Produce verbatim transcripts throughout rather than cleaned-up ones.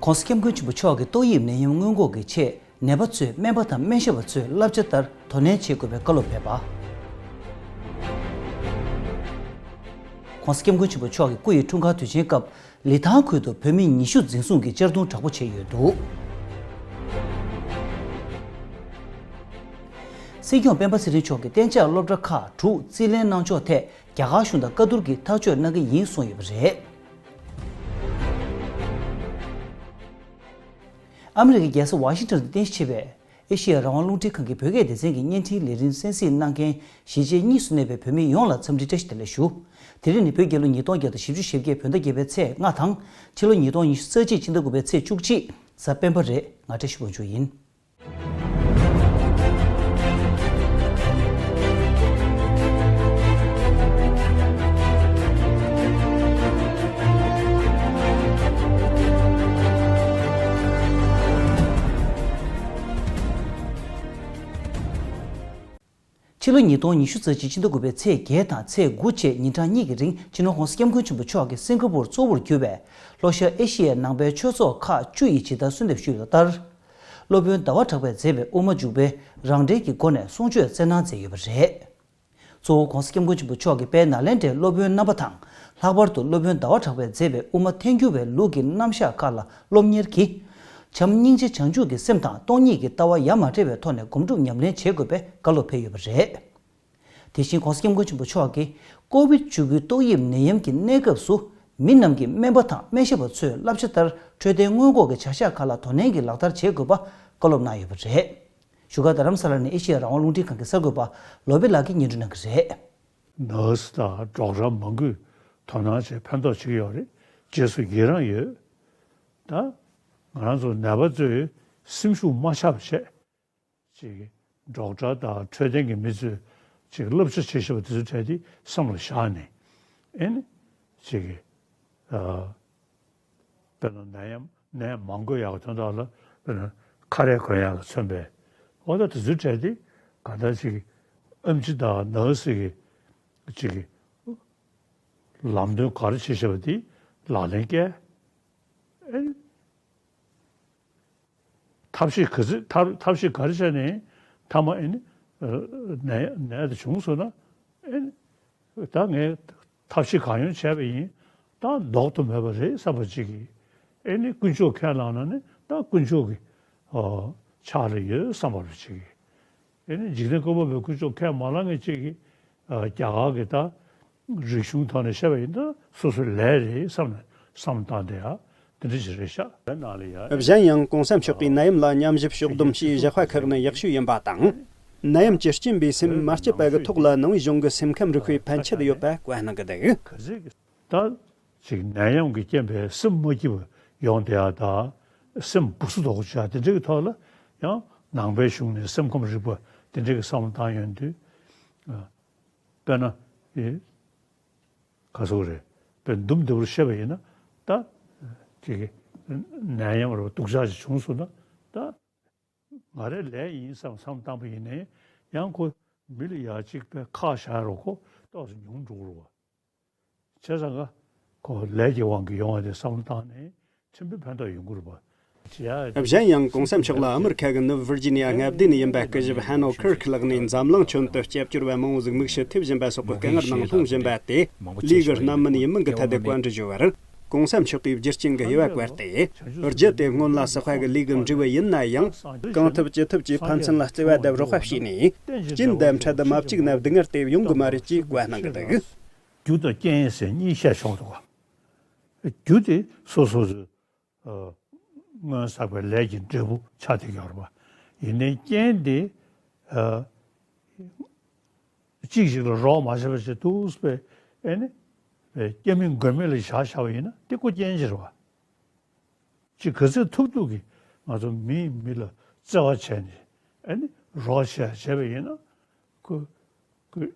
༸གོང་ས་༸སྐྱབས་མགོན་ཆེན་པོ་མཆོག་གིས་ཏོག་དབྱིབས་ནད་ཡམས་སྔོན་འགོག་གི་ཆེད། ནད་པ་ཚོས་སྨན་པ་དང་སྨན་ཞབས་པ་ཚོའི་བསླབ་བྱ་ལྟར་དོ་ནན་བྱེད་དགོས་པའི་བཀའ་སློབ་ཕེབས་པ། ༸གོང་ས་༸སྐྱབས་མགོན་ཆེན་པོ་མཆོག་གི་སྐུ་ཡི་འཁྲུངས་སྐར་དུས་ཆེན་སྐབས། ལི་ཐང་ཁུལ་དུ་བོད་མི་ཉི་ཤུ་འཛིན་བཟུང་གིས་གཅར་རྡུང་དྲག་པོ་བྱས་ཡོད་འདུག་སྲིད་སྐྱོང་སྤེན་པ་ཚེ་རིང་མཆོག་གིས་གཏན་འཇགས་སློབ་གྲྭ་ཁག་དྲུག་རྩིས་ལེན་གནང་ཕྱོགས་ཐད་རྒྱ་གར་གཞུང་དང་བཀའ་བསྡུར་གྱིས་ཐག་གཅོད་གནང་གི་ཡིན་གསུངས་ཡོད་པ་རེད། ཨ་མི་རི་ཀའི་རྒྱལ་ས་ཝ་ཤིང་ཊོན་དུ་རྟེན་གཞི་བྱས་པའི་ཨེ་ཤེ་ཡ་རང་དབང་རླུང་འཕྲིན་ཁང་གི་བོད་སྐད་སྡེ་ཚན་གྱི་བརྙན་འཕྲིན་ལས་རིམ་གསན་གཟིགས་གནང་མཁན་གཞིས་བྱེས་གཉིས་སུ་གནས་པའི་བོད་མི་ཡོངས་ལ་འཚམས་འདྲི་བཀྲ་ཤིས་བདེ་ལེགས་ཞུ། དེ་རིང་ནི་བོད་རྒྱལ་ལོ་ཉིས་སྟོང་བརྒྱ་དང་བཞི་བཅུ་ཞེ་བརྒྱད་བོད་ཟླ་བརྒྱད་པའི་ཚེས་ལྔ་དང་། ཕྱི་ལོ་ཉིས་སྟོང་ཉི་ཤུ་རྩ་གཅིག་སྤྱི་ཟླ་དགུ་པའི་ཚེས་བཅུ་གཅིག་གཟའ་སྤེན་པ་རེད། ང་བཀྲ་ཤིས་དབང་ཕྱུག་ཡིན། ཕྱི་ལོ་ཉིས་སྟོང་ཉི་ཤུ་རྩ་གཅིག་ཕྱི་ཟླ་དགུ་པའི་ཚེས་བརྒྱད་དང་ཚེས་དགུ་བཅས་ཉིན་གྲངས་གཉིས་ཀྱི་རིང་སྤྱི་ནོར་༸གོང་ས་༸སྐྱབས་མགོན་ཆེན་པོ་མཆོག་གིས་སིང་ག་པུར་གཙོ་བོར་གྱུར་པའི་ལྷོ་ཤར་ཨེ་ཤེ་ཡའི་ནང་པའི་ཆོས་ཚོགས་ཁག་བཅུ་ཡིས་ཇི་ལྟར་གསོལ་འདེབས་ཞུས་པ་ལྟར། སློབ་དཔོན་ཟླ་བ་གྲགས་པས་མཛད་པའི་དབུ་མ་འཇུག་པའི་རང་འགྲེལ་གྱི་སྒོ་ནས་གསུང་ཆོས་སྩལ་གནང་མཛད་ཡོད་པ་རེད། གཙོ་བོ་༸གོང་ས་༸སྐྱབས་མགོན་ཆེན་པོ་མཆོག་གིས་དཔལ་ནཱ་ལེནྡྲའི་སློབ་དཔོན་རྣམ་པ་དང་། ལྷག་པར་དུ་སློབ་དཔོན་ཟླ་བ་གྲགས་པས་མཛད་པའི་དབུ་མ་ཐལ་འགྱུར་བའི་ལུགས་ཀྱི་རྣམ་གཞག་ཁག་ལ་སློབ་གཉེར་གྱིས། བྱམས་སྙིང་རྗེ་བྱང་ཆུབ་ཀྱི་སེམས་དང་སྟོང་ཉིད་ཀྱི་ལྟ་བ་ཡ་མ་བྲལ་བའི་ཐོག་ནས་སྒོམ་སྒྲུབ་ཉམས་ལེན་བྱེད་དགོས་པའི་བཀའ་སློབ་ཕེབས་ཡོད་པ་རེད། དེ་བཞིན་༸གོང་ས་༸སྐྱབས་མགོན་ཆེན་པོ་མཆོག་གིས་ཀོ་བིད་བཅུ་དགུའི་ཏོག་དབྱིབས་ནད་ཡམས་ཀྱི་གནས་སྐབས་སུ། མི་རྣམས་ཀྱིས་སྨན་པ་དང་སྨན་ཞབས་པ་ཚོའི་བསླབ་བྱ་ལྟར་འཕྲོད་བསྟེན་སྔོན་འགོག་གི་བྱ་གཞག་ཁག་ལ་དོ་ནན་གྱིས་ལག་བསྟར་བྱེད་དགོས་པ་བཀའ་སློབ་གནང་ཡོད་པ་རེད། བཞུགས་སྒར་རྡ་རམ་ས་ལ་ནས་ཨེ་ཤེ་ཡ་རང་དབང་རླུང་འཕྲིན་ཁང་གི་གསར་འགོད་པ་ལོ་པི་ལགས་ཀྱིས་སྙན་སྒྲོན་གནང་གི་རེད། ནར་སི་དང་ཌོག་ཊར་མང་པོས་དོ་སྣང་བྱས་ཕན་ཐོགས་བྱེད་ཀྱི་ཡོད་རེད། རྗེས་སུ་ཡི་རང་ཡོད། ད་ང་རང་ཚོ་ནད་པ་ཚོས་སེམས་ཤུགས་མ་ཆག་པ་བྱས། ཅིག་ཌོག་ཊར་དང་འཕྲོད་བསྟེན་གྱི་མི་ཚོས་ཅིག་བསླབ་བྱ་བྱེད་བཞིན་པ་དེ་ཚོ་གྲས་དེ་བསམ་ལ་བཞག་ནས། ཨེ་ནི། ཅིག་ཨ། དཔེར་ན་ནད་ཡམས་ནད་མང་པོ་ཡག་དོན་དག་ལ་དཔེར་ན་ཁ་རས་གོན་ཡག་ལ་མཚོན་པའི། འོ་ད་དེ་ཚོའི་གྲས་དེ་ག་འདྲ་ཅིག་ཨེམ་ཆི་དང་ནར་སི་གི་ཅིག་ལམ་སྟོན་ག་རེ་བྱེད་བཞིན་པ་དེ་ལག་ལེན་བཀལ། ཨེ་ནི། ཐབས་ཤེས་ག་ཚོད་ཐབས་ཐབས་ཤེས་ག་རེ་བྱས་ནས་མཐའ་མ་ཨེ་ནི་ནད་ནད་དེ་བྱུང་སོང་ན། ཨེ་ནི་ད་ངས་ཐབས་ཤེས་གང་ཡོང་བྱས་པ་ཡིན། ད་ལྡོག་ཏུ་མེད་པ་རེད་བསམ་པ་ཅིག་གིས། ཨེ་ནི་དཀོན་མཆོག་ཁས་བླངས་ན་ནི་ད་དཀོན་མཆོག་གི་ཕྱག་ལ་ཡོད་བསམ་པ་ཅིག་གིས། ཨེ་ནི་འཇིག་རྟེན་བཀོད་པ་པོའི་དཀོན་མཆོག་ཁས་མ་བླངས་མཁན་ཅིག་གིས། རྒྱ་གར་གྱི་ད་རིག་གཞུང་ཐོག་ནས་བཤད་པ་ཡིན་ན་སོ་སོའི་ལས་རེད་བསམ་ནས་བསམ་བཏང་དེ་ཡ་དེ་འདྲ་ཞིག་རེད་ཤག་རེད་ནང་ལ་ཡ། གཞན་ཡང་༸གོང་ས་མཆོག་གིས་ནད་ཡམས་ལ་མཉམ་ཞིབ་ཕྱོགས་བསྡོམས་བྱས་བཞག་པ་ཁག་ནི་ཡག་ཤོས་ཡིན་པ་དང་། ནད་ཡམས་ཀྱི་རྐྱེན་པས་སེམས་མ་སྐྱིད་པ་གི་ཐོག་ལ་ནང་པའི་གཞུང་གི་སེམས་ཁམས་རིག་པའི་ཕན་ཆད་ཡོད་པ་བཀའ་གནང་གི་འདུག་ད་ཅིག་ནད་ཡམས་ཀྱི་རྐྱེན་པས་སེམས་མ་སྐྱིད་པ་ཡོང་བསྡད་ཡ་ད། སེམས་སྦུག་སུ་དོག་བྱ་དེ་འདྲ་གི་ཐོག་ལ་ཡང་ནང་པའི་གཞུང་ནས་སེམས་ཁམས་རིག་པ་དེ་འདྲ་གི་བསམ་བློ་བཏང་ཡོང་དུས། དཔེར་ན། ཨེ། ག་ཟེར་དགོས་རེད། དཔེ་འདུམ་འདི་བར་བཤད་པ་ཡིན་ན་ད། ཅིག་ནད་ཡམས་རེད་པ་སྡུག་ཅག་ཅིག་བྱུང་སོང་ན་ད། ང་རའི་ལས་ཡིན་བསམ་བསམ་བཏང་པ་ཡིན་ནའི་ཡང་ཁོ་མི་ལ་ཡ་གཅིག་པའི་ཁག་བཞག་རོགས་ཁོ་ཏོག་ཙམ་ཉུང་འགྲོ་གི་རེད་བ། བྱས་ཙང་ཀ་ཁོ་ལས་ཀྱི་དབང་གིས་ཡོང་བ་དེ་བསམ་བློ་བཏང་ནས་ཕྲན་བུ་ཕན་ཐོགས་ཡོང་གི་རེད་པ། གཞན་ཡང་༸གོང་ས་མཆོག་ལ་ཨ་མི་རི་ཁ་གི་ནུབ་ཝིར་ཇི་ནི་ཡ་མངའ་སྡེ་ནས་ཡིན་པའི་སྐུ་ཞབས་ཧན་ཨོ་ཁིར་ཁི་ལགས་ནས་འཛམ་གླིང་ཁྱོན་དུ་སྐྱབས་བཅོལ་བ་མང་བོ་ཟིག་མིག་ཞར་ཐེབས་བཞིན་པ་སོགས་ཀྱི་དཀའ་ངལ་ནང་ལྷུང་བཞིན་པ་དེ་ལུས་ཀྱི་རྣམ་སྨིན་ཡིན་མིན་གྱི་ཐད་དུ་བཀའ་འདྲི་ཞུ་བར། ༸གོང་ས་མཆོག་གིས་བརྒྱུད་རྐྱེན་གྱི་དབྱེ་བ་བཀར་ཏེ། རྒྱུ་དེ་སྔོན་ལ་བསགས་པ་གི་ལུས་ཀྱི་འབྲས་བུ་ཡིན་ན་ཡང་། གང་ཐུབ་ཅི་ཐུབ་ཀྱིས་ཕན་ཚུན་ལ་བརྩེ་བ་དང་རོགས་པ་བྱས་ནས། རྐྱེན་དང་འཕྲད་དུ་མ་བཅུག་ན་སྡུག་བསྔལ་དེ་ཡོང་གི་མ་རེད་ཅེས་བཀའ་གནང་གི་འདུག་རྒྱུ་དང་རྐྱེན་ཟེར་གཉིས་བཤད་ཆོག་འདུག་ག་རྒྱུ་དེ་སོ་སོ་སོའི་སྔོན་བསགས་པའི་ལས་ཀྱི་འབྲས་བུ་ཆགས་བསྡད་ཀྱི་ཡོད་རེད་པ། ཡིན་ནའི་རྐྱེན་དེ། གཅིག་ཞིག་ལ་རོགས་མ་བྱས་པ་བྱས་འདུག་པས་ཨེ་ནི། སྐྱེ་མེད་མགོན་མེད་ལ་བཞག་བཞག་པ་ཡིན་ན་དེ་ཀོ་རྐྱེན་ཅིག་རེད་པ། ཅིག་ག་ཚོད་ཐུབ་ཐུབ་ཀྱིས་ང་ཚོ་མིས་མི་ལ་བརྩེ་བ་བྱས་ནས་ཨེ་ནི་རོགས་བྱས་བྱས་པ་ཡིན་ན་ཁོ། ཁོ།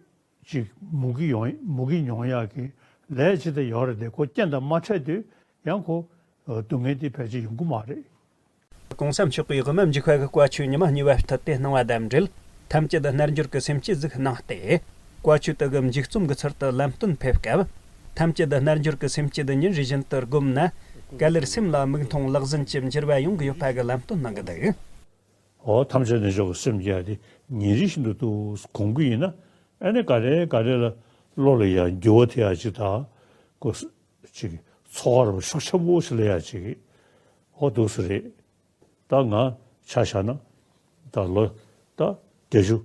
ཅིག་མུ་གེ་ཡོང་མུ་གེ་མྱོང་ཡག་གི་ལས་ཅི་ལྟར་ཡོད་རེད་དེ་ཁོ་རྐྱེན་དང་མ་འཕྲད་དུས་ཡང་ཁོ་སྡུག་བསྔལ་དེ་ཕལ་ཆེར་ཡོང་གི་མ་རེད། ༸གོང་ས་མཆོག་གིས་དབུ་མ་འཇུག་པ་གི་བཀའ་ཆོས་ཉི་མ་གཉིས་པ་བསྟུད་དེ་གནང་བ་དང་འབྲེལ། ཐམས་ཅད་རྣལ་འབྱོར་གྱི་སེམས་བསྐྱེད་ཟིག་གནང་སྟེ། བཀའ་ཆོས་དག་གི་མཇུག་རྩོམ་གྱི་ཚུལ་དུ་ལམ་སྟོན་ཕེབས་སྐབས། ཐམས་ཅད་རྣལ་འབྱོར་གྱི་སེམས་བསྐྱེད་ཉིན་རེ་བཞིན་དུ་བསྒོམས་ན། ག་ལེར་སེམས་ལ་མིག་མཐོང་ལག་ཟིན་གྱི་འགྱུར་བ་ཡོང་གི་ཡོད་པ་གི་ལམ་སྟོན་གནང་གི་འདུག། འོ་ཐམས་ཅད་གནས་མཆོག་གི་སེམས་ཀྱི་ཡ་དེ་ཉིན་རེ་བཞིན་དུ་འདུག་གོམས་གི་ཡིན་ན། ཨ་ནི་ག་རེ་ག་རེ་ལ་བློ་ལ་ཡང་འགྱུར་བ་ཐེབས་ཡ་ཅིག་དང་། ཀོ་ཅིག་ཚོར་བ་ཤུགས་ཆེན་པོ་ཞིག་སླེབས་ཡ་ཅིག་འོ་འདུག་སེ་རེད། ད་ང་ཆ་བཞག་ན་ད་ལོ་ད་བརྒྱད་ཅུ་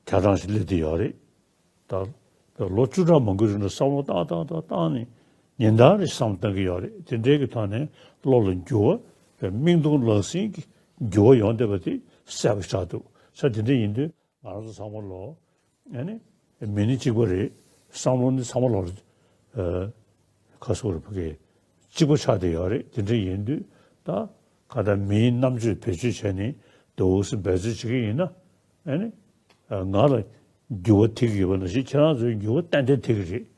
གྱ་གྲངས་ཤིག་སླེབས་བསྡད་ཡོད་རེད། ད་ལོ་བཅུ་ཕྲག་མང་པོའི་རིང་ལ་བསམ་བློ་བཏང་བཏང་བཏང་བཏང་ནས་ཉིན་ལྟར་རེ་བསམ་བློ་བཏང་གི་ཡོད་རེད། དེ་འདྲའི་གི་ཐོག་ནས་བློ་ལ་འགྱུར་བ་མིག་མཐོང་ལག་ཟིན་གྱི་འགྱུར་བ་ཡོང་བསྡད་པ་དེ་གསལ་པོ་ཆགས་འདུག། ས་དེ་འདྲ་ཡིན་དུས་ང་རང་ཚོ་ཚང་མ་ལོ་ཨ་ནི་མི་ནི་གཅིག་པ་རེད། བསམ་བློ་ནི་ཚང་མ་ལོ་ཨ་ཁ་སོ་རུ་ཕ་གི་གཅིག་པ་ཆགས་བསྡད་ཡོད་རེད། དེ་འདྲ་ཡིན་དུས་ད་ག་ད་མིའི་རྣམ་དཔྱོད་བེད་སྤྱོད་བྱས་ནས་འདུག་སེ་འབད་རྩོལ་བྱེད་ཀྱི་ཡིན་ན། ཨ་ནི། ང་ལ་འགྱུར་བ་ཐེབས་ཀྱི་ཡོད་པ་ནང་བཞིན་ཁྱེད་རང་ཚོའི་འགྱུར་བ་ཏན་ཏན་ཐེབས་ཀྱི་རེད།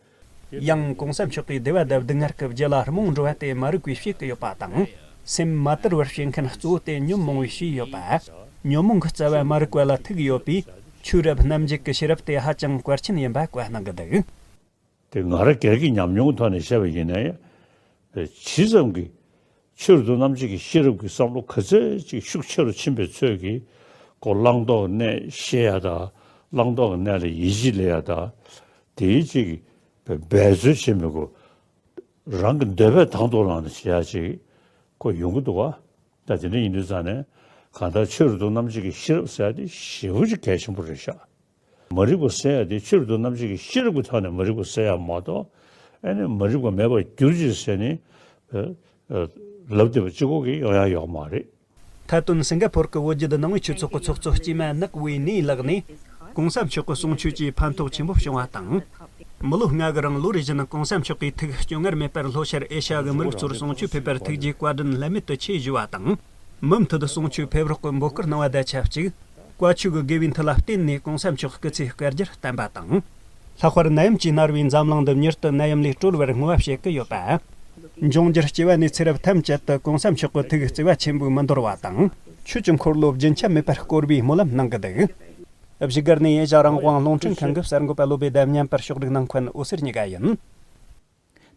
ཡང་གོང་ས་མཆོག་གིས་སྡེ་བ་དང་སྡུག་བསྔལ་གྱི་རྒྱུ་ལ་རྨོངས་འགྲོ་བ་དེ་མ་རིག་པས་བྱེད་ཀྱི་ཡོད་པ་དང་། སེམས་མ་དུལ་བར་བྱེད་མཁན་གཙོ་བོ་དེ་ཉོན་མོངས་པས་བྱས་ཡོད་པ། ཉོན་མོངས་ཀྱི་རྩ་བ་མ་རིག་པ་ལ་ཐུག་ཡོད་པས། ཆོས་རབ་རྣམ་འབྱེད་ཀྱི་ཤེས་རབ་དེ་ཧ་ཅང་གལ་ཆེན་ཡིན་པ་བཀའ་གནང་གི་འདུག། དེ་ང་རང་སྒེར་གྱི་ཉམས་མྱོང་ཐོག་ནས་བཤད་པ་ཡིན་ན་ཡང་། ཇི་ཙམ་གྱིས་ཆོས་རབ་ཏུ་རྣམ་འབྱེད་ཀྱི་ཤེས་རབ་ཀྱི་བསམ་བློ་ག་ཚད་ཅིག་ཤུགས་ཆེ་རུ་ཕྱིན་པའི་ཚོད་ཀྱིས། ཁོ་བླང་དོར་གནས་ཤེས་ཡ་དང་། བླང་དོར་གྱི་གནས་ལ་ཡིད་ཆེས་སླེབས་ཡ་དང་། དེའི་ཅིག་འབད་རྩོལ་བྱེད་མི་དགོས། རང་གི་འདོད་པས་དང་དུ་བླངས་ནས་བྱེད་ཡ་ཅིག་ཁོ་ཡོང་གི་འདུག་ག། ད་དེ་འདྲ་ཡིན་དུས་ཙང་ནས་གང་ལྟར་ཆོས་རབ་ཏུ་རྣམ་འབྱེད་ཀྱི་ཤེས་རབ་ཟེར་ཡ་དེ་ཞེ་པོ་ཅིག་གལ་ཆེན་པོ་རེད་ཤག། མ་རིག་པ་ཟེར་ཡ་དེ་ཆོས་རབ་ཏུ་རྣམ་འབྱེད་ཀྱི་ཤེས་རབ་ཀྱི་ཐོག་ནས་མ་རིག་པ་ཟེར་ཡ་མ་གཏོགས། ཨ་ནི་མ་རིག་པ་མེད་པར་གྱུར་ཅིག་ཟེར་ནས་ཨ་ཨ་ལབ་བསྡད་པ་གཅིག་པོ་གིས་ཡོང་ཡ་ཡོད་མ་རེད། མཐའ་དོན་སིང་ག་ཕོར་གྱི་བོད་བརྒྱུད་ནང་པའི་ཆོས་ཚོགས་ཀྱི་ཚོགས་གཙོ་སྐྱེས་མ་ནག་པོའི་ནས་ལག་ནས་གོང་ས་མཆོག་གི་གསུང་ཆོས་ཀྱིས་ཕན་ཐོགས་ཆེན་པོ་བྱུང་བ་དང་། མི་ལོ་ལྔ་གི་རིང་ལོ་རེ་བཞིན་གོང་ས་མཆོག་གིས་ཐུགས་སྐྱོ་ངལ་མེད་པར་ལྷོ་ཤར་ཨེ་ཤ་ཡ་གི་མི་རིགས་ཚོར་གསུང་ཆོས་ཕེབས་པར་ཐུགས་རྗེ་བཀའ་དྲིན་བླ་མེད་དུ་ཆེ་ཞུ་བ་དང་། མུ་མཐུད་གསུང་ཆོས་ཕེབས་རོགས་ཀྱི་འབོད་སྐུལ་གནང་བ་དང་ཆབས་ཅིག། བཀའ་ཆོས་ཀྱི་དགེ་བའི་མཐུ་ལ་བརྟེན་ནས་གོང་ས་མཆོག་སྐུ་ཚེ་བསྐལ་བརྒྱར་བརྟན་པ་དང་། ལྷག་པར་ནད་ཡམས་ཀྱིས་མནར་བའི་འཛམ་གླིང་འདི་མྱུར་དུ་ནད་ཡམས་ལས་གྲོལ་བར་བསྔོ་བ་བྱེད་ཀྱི་ཡོད་པ། འབྱུང་འགྱུར་སྐྱེ་བ་ནས་ཚེ་རབས་ཐམས་ཅད་དུ་གོང་ས་མཆོག་གི་ཐུགས་བརྩེ་བ་ཆེན་པོས་མི་འདོར་བ་དང་། ཆོས་ཀྱི་འཁོར་ལོ་རྒྱུན་ཆད་མེད་པར་བསྐོར་བའི་སྨོན་ལམ་གནང་གི་འདུག། བཞུགས་སྒར་ནས་ཨེ་ཤ་རང་དབང་རླུང་འཕྲིན་ཁང་གི་གསར་འགོད་པ་བློ་བྷེ་དང་མཉམ་པར་ཕྱོགས་སྒྲིག་གནང་མཁན་འོད་ཟེར་གཉིས་ཀ་ཡིན།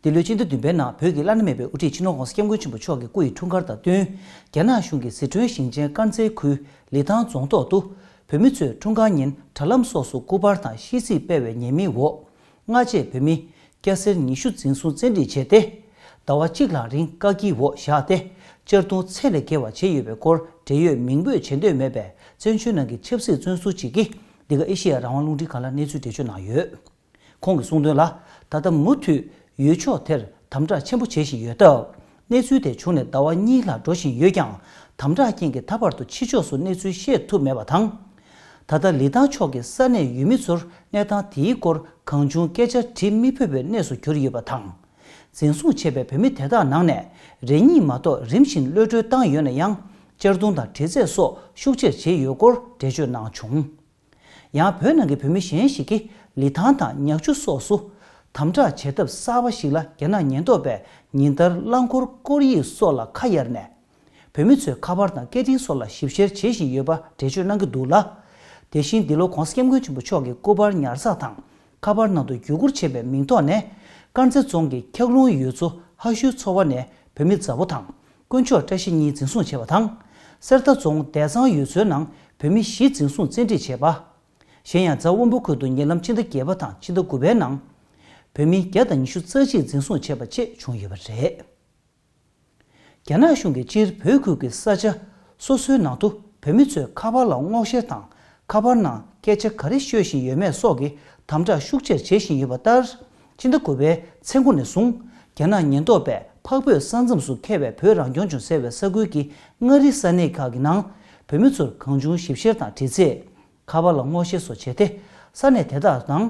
འདི་ལོའི་སྤྱི་ཟླ་བདུན་པའི་ནང་བོད་ཀྱི་བླ་ན་མེད་པའི་དབུ་ཁྲིད་སྤྱི་ནོར་༸གོང་ས་༸སྐྱབས་མགོན་ཆེན་པོ་མཆོག་གི་སྐུ་ཡི་འཁྲུངས་སྐར་དང་བསྟུན། རྒྱ་ནག་གཞུང་གིས་ཟི་ཁྲོན་ཞིང་ཆེན་དཀར་མཛེས་ཁུལ་ལི་ཐང་རྫོང་ཐོག་ཏུ། བོད་མི་ཚོས་འཁྲུངས་སྐར་ཉིན་དྲ་ལམ་སོགས་སུ་སྐུ་པར་དང་ཤིས་ཚིག་སྤེལ་བའི་ཉེས་མིང་འོག་སྔ་རྗེས་བོད་མི་སྐྱ་སེར་ཉི་ཤུ་འཛིན་བཟུང་བཙན་ཁྲིད་བྱས་ཏེ། ཟླ་བ་གཅིག་ལྷག་རིང་བཀག་སྐྱིལ་འོག་བཞག་སྟེ། གཅར་རྡུང་ཚད་ལས་བརྒལ་བ་བྱས་ཡོད་པའི་སྐོར་འབྲེལ་ཡོད་མིང་འབོད་བྱེད་འདོད་མེད་པའི་བཙན་བྱོལ་ནང་གི་ཆབ་སྲིད་བཙོན་ཟུར་ཅིག་གིས་འདི་ག་ཨེ་ཤེ་ཡ་རང་དབང་རླུང་འཕྲིན་ཁང་ལ་གནས་ཚུལ་འགྲེལ་བརྗོད་གནང་ཡོད། ཁོང་གིས་གསུངས་དོན་ལ། ད་ལྟ་མུ་མཐུད་ཡུལ་ཕྱོགས་དེར་དམ་དྲག་ཆེན་པོ་བྱེད་བཞིན་ཡོད་སྟབས། གནས་ཚུལ་དེ་བྱུང་ནས་ཟླ་བ་གཉིས་ལྷག་འགྲོ་བཞིན་ཡོད་ཀྱང་། དམ་དྲག་རྐྱེན་གྱིས་ད་བར་དུ་ཕྱི་ཕྱོགས་སུ་གནས་ཚུལ་ཤེས་ཐུབ་མེད་པ་དང་། ད་ལྟ་ལི་ཐང་ཕྱོགས་ཀྱི་ས་གནས་ཡུལ་མི་ཚོར་གནས་སྟངས་དེའི་སྐོར་གང་བྱུང་སྐད་ཆ་དྲི་མི་ཕོད་པའི་གནས་སུ་གྱུར་ཡོད་པ་དང་། འཛིན་བཟུང་བྱས་པའི་བོད་མི་དེ་དག་ནང་ནས་རེ་གཉིས་མ་གཏོགས་རིམ་བཞིན་གློད་གྲོལ་བཏང་ཡོད་ན་ཡང་། གཅར་རྡུང་དང་དྲི་རྩད་སོགས་ཤུགས་ཆེར་བྱས་ཡོད་སྐོར་འགྲེལ་བརྗོད་གནང་བྱུང་། ཡང་བོད་ནང་གི་བོད་མི་གཞན་ཞིག་གིས་ལི་ཐང་དང་ཉག་ཆུ་སོགས་སུ་དམ་དྲག་བྱེད་ཐབས་གསར་པ་ཞིག་ལ་རྒྱ་ནག་ཉེན་རྟོག་པས་ཉིན་ལྟར་རླངས་འཁོར་སྐོར་ཡིག་སོགས་ལ་ཁ་གཡར་ནས། བོད་མི་ཚོའི་ཁ་པར་དང་སྐད་འཕྲིན་སོགས་ལ་ཞིབ་བཤེར་བྱེད་བཞིན་ཡོད་པ་འགྲེལ་བརྗོད་གནང་གི་འདུག་ལ། དེ་བཞིན་འདི་ལོ་༸གོང་ས་༸སྐྱབས་མགོན་ཆེན་པོ་མཆོག་གི་སྐུ་པར་ཉར་ཚགས་དང་ཁ་པར་ནང་དུ་བརྒྱུད་བསྐུར་བྱས་པའི་མིང་ཐོག་ནས། དཀར་མཛེས་རྫོང་གི་འཁྱག་ལུང་ཡུལ་ཚོ་ཧ་ཤུའི་ཚོ་བ་ནས་བོད་མི་མཛའ་བོ་དང་། དཀོན་མཆོག་བཀྲ་ཤིས་གཉིས་འཛིན་བཟུང་བྱས་པ་དང་། གསེར་རྟ་རྫོང་བདེ་ཚང་ཡུལ་ཚོའི་ནང་བོད་མི་བཞི་འཛིན་བཟུང་བཙན་ཁྲིད་བྱས་པ། གཞན་ཡང་རྫ་དབོན་པོ་ཁུལ་དུ་ཉེ་ལམ་ཕྱི་ཟླ་བརྒྱད་པ་དང་ཕྱི་ཟླ་དགུ་པའི་ནང་། བོད་མི་བརྒྱ་དང་ཉི་ཤུ་རྩ་གཅིག་འཛིན་བཟུང་བྱས་པ་བཅས་བྱུང་ཡོད་པ་རེད། རྒྱ་ནག་གཞུང་གིས་སྤྱིར་བོད་ཁུལ་གྱི་ས་ཆ་སོ་སོའི་ནང་དུ་བོད་མི་ཚོས་ཁ་པར་ལ་སྔོག་བཤེར་དང་། ཁ་པར་ནང་སྐད་ཆ་ག་རེ་ཤོད་བཞིན་ཡོད་མེད་སོགས་ཀྱི་དམ་དྲག་ཤུགས་ཆེར་བྱེད་བཞིན་ཡོད་པ་ལྟར། ཕྱི་ཟླ་དགུ་པའི་ཚེས་འགོ་ནས་བཟུང་། རྒྱ་ནག་ཉེན་རྟོག་པས་འཕགས་བོད་ས་མཚམས་སུ་འཁེལ་བའི་བོད་རང་སྐྱོང་ལྗོངས་ཟེར་བའི་ས་ཁུལ་གྱི་མངའ་རིས་ས་གནས་ཁག་གི་ནང་། བོད་མི་ཚོར་གང་བྱུང་ཞིབ་བཤེར་དང་དྲི་རྩད། ཁ་པར་ལ་སྔོག་བཤེར་སོགས་བྱས་ཏེ། ས་གནས་དེ་དག་ནང་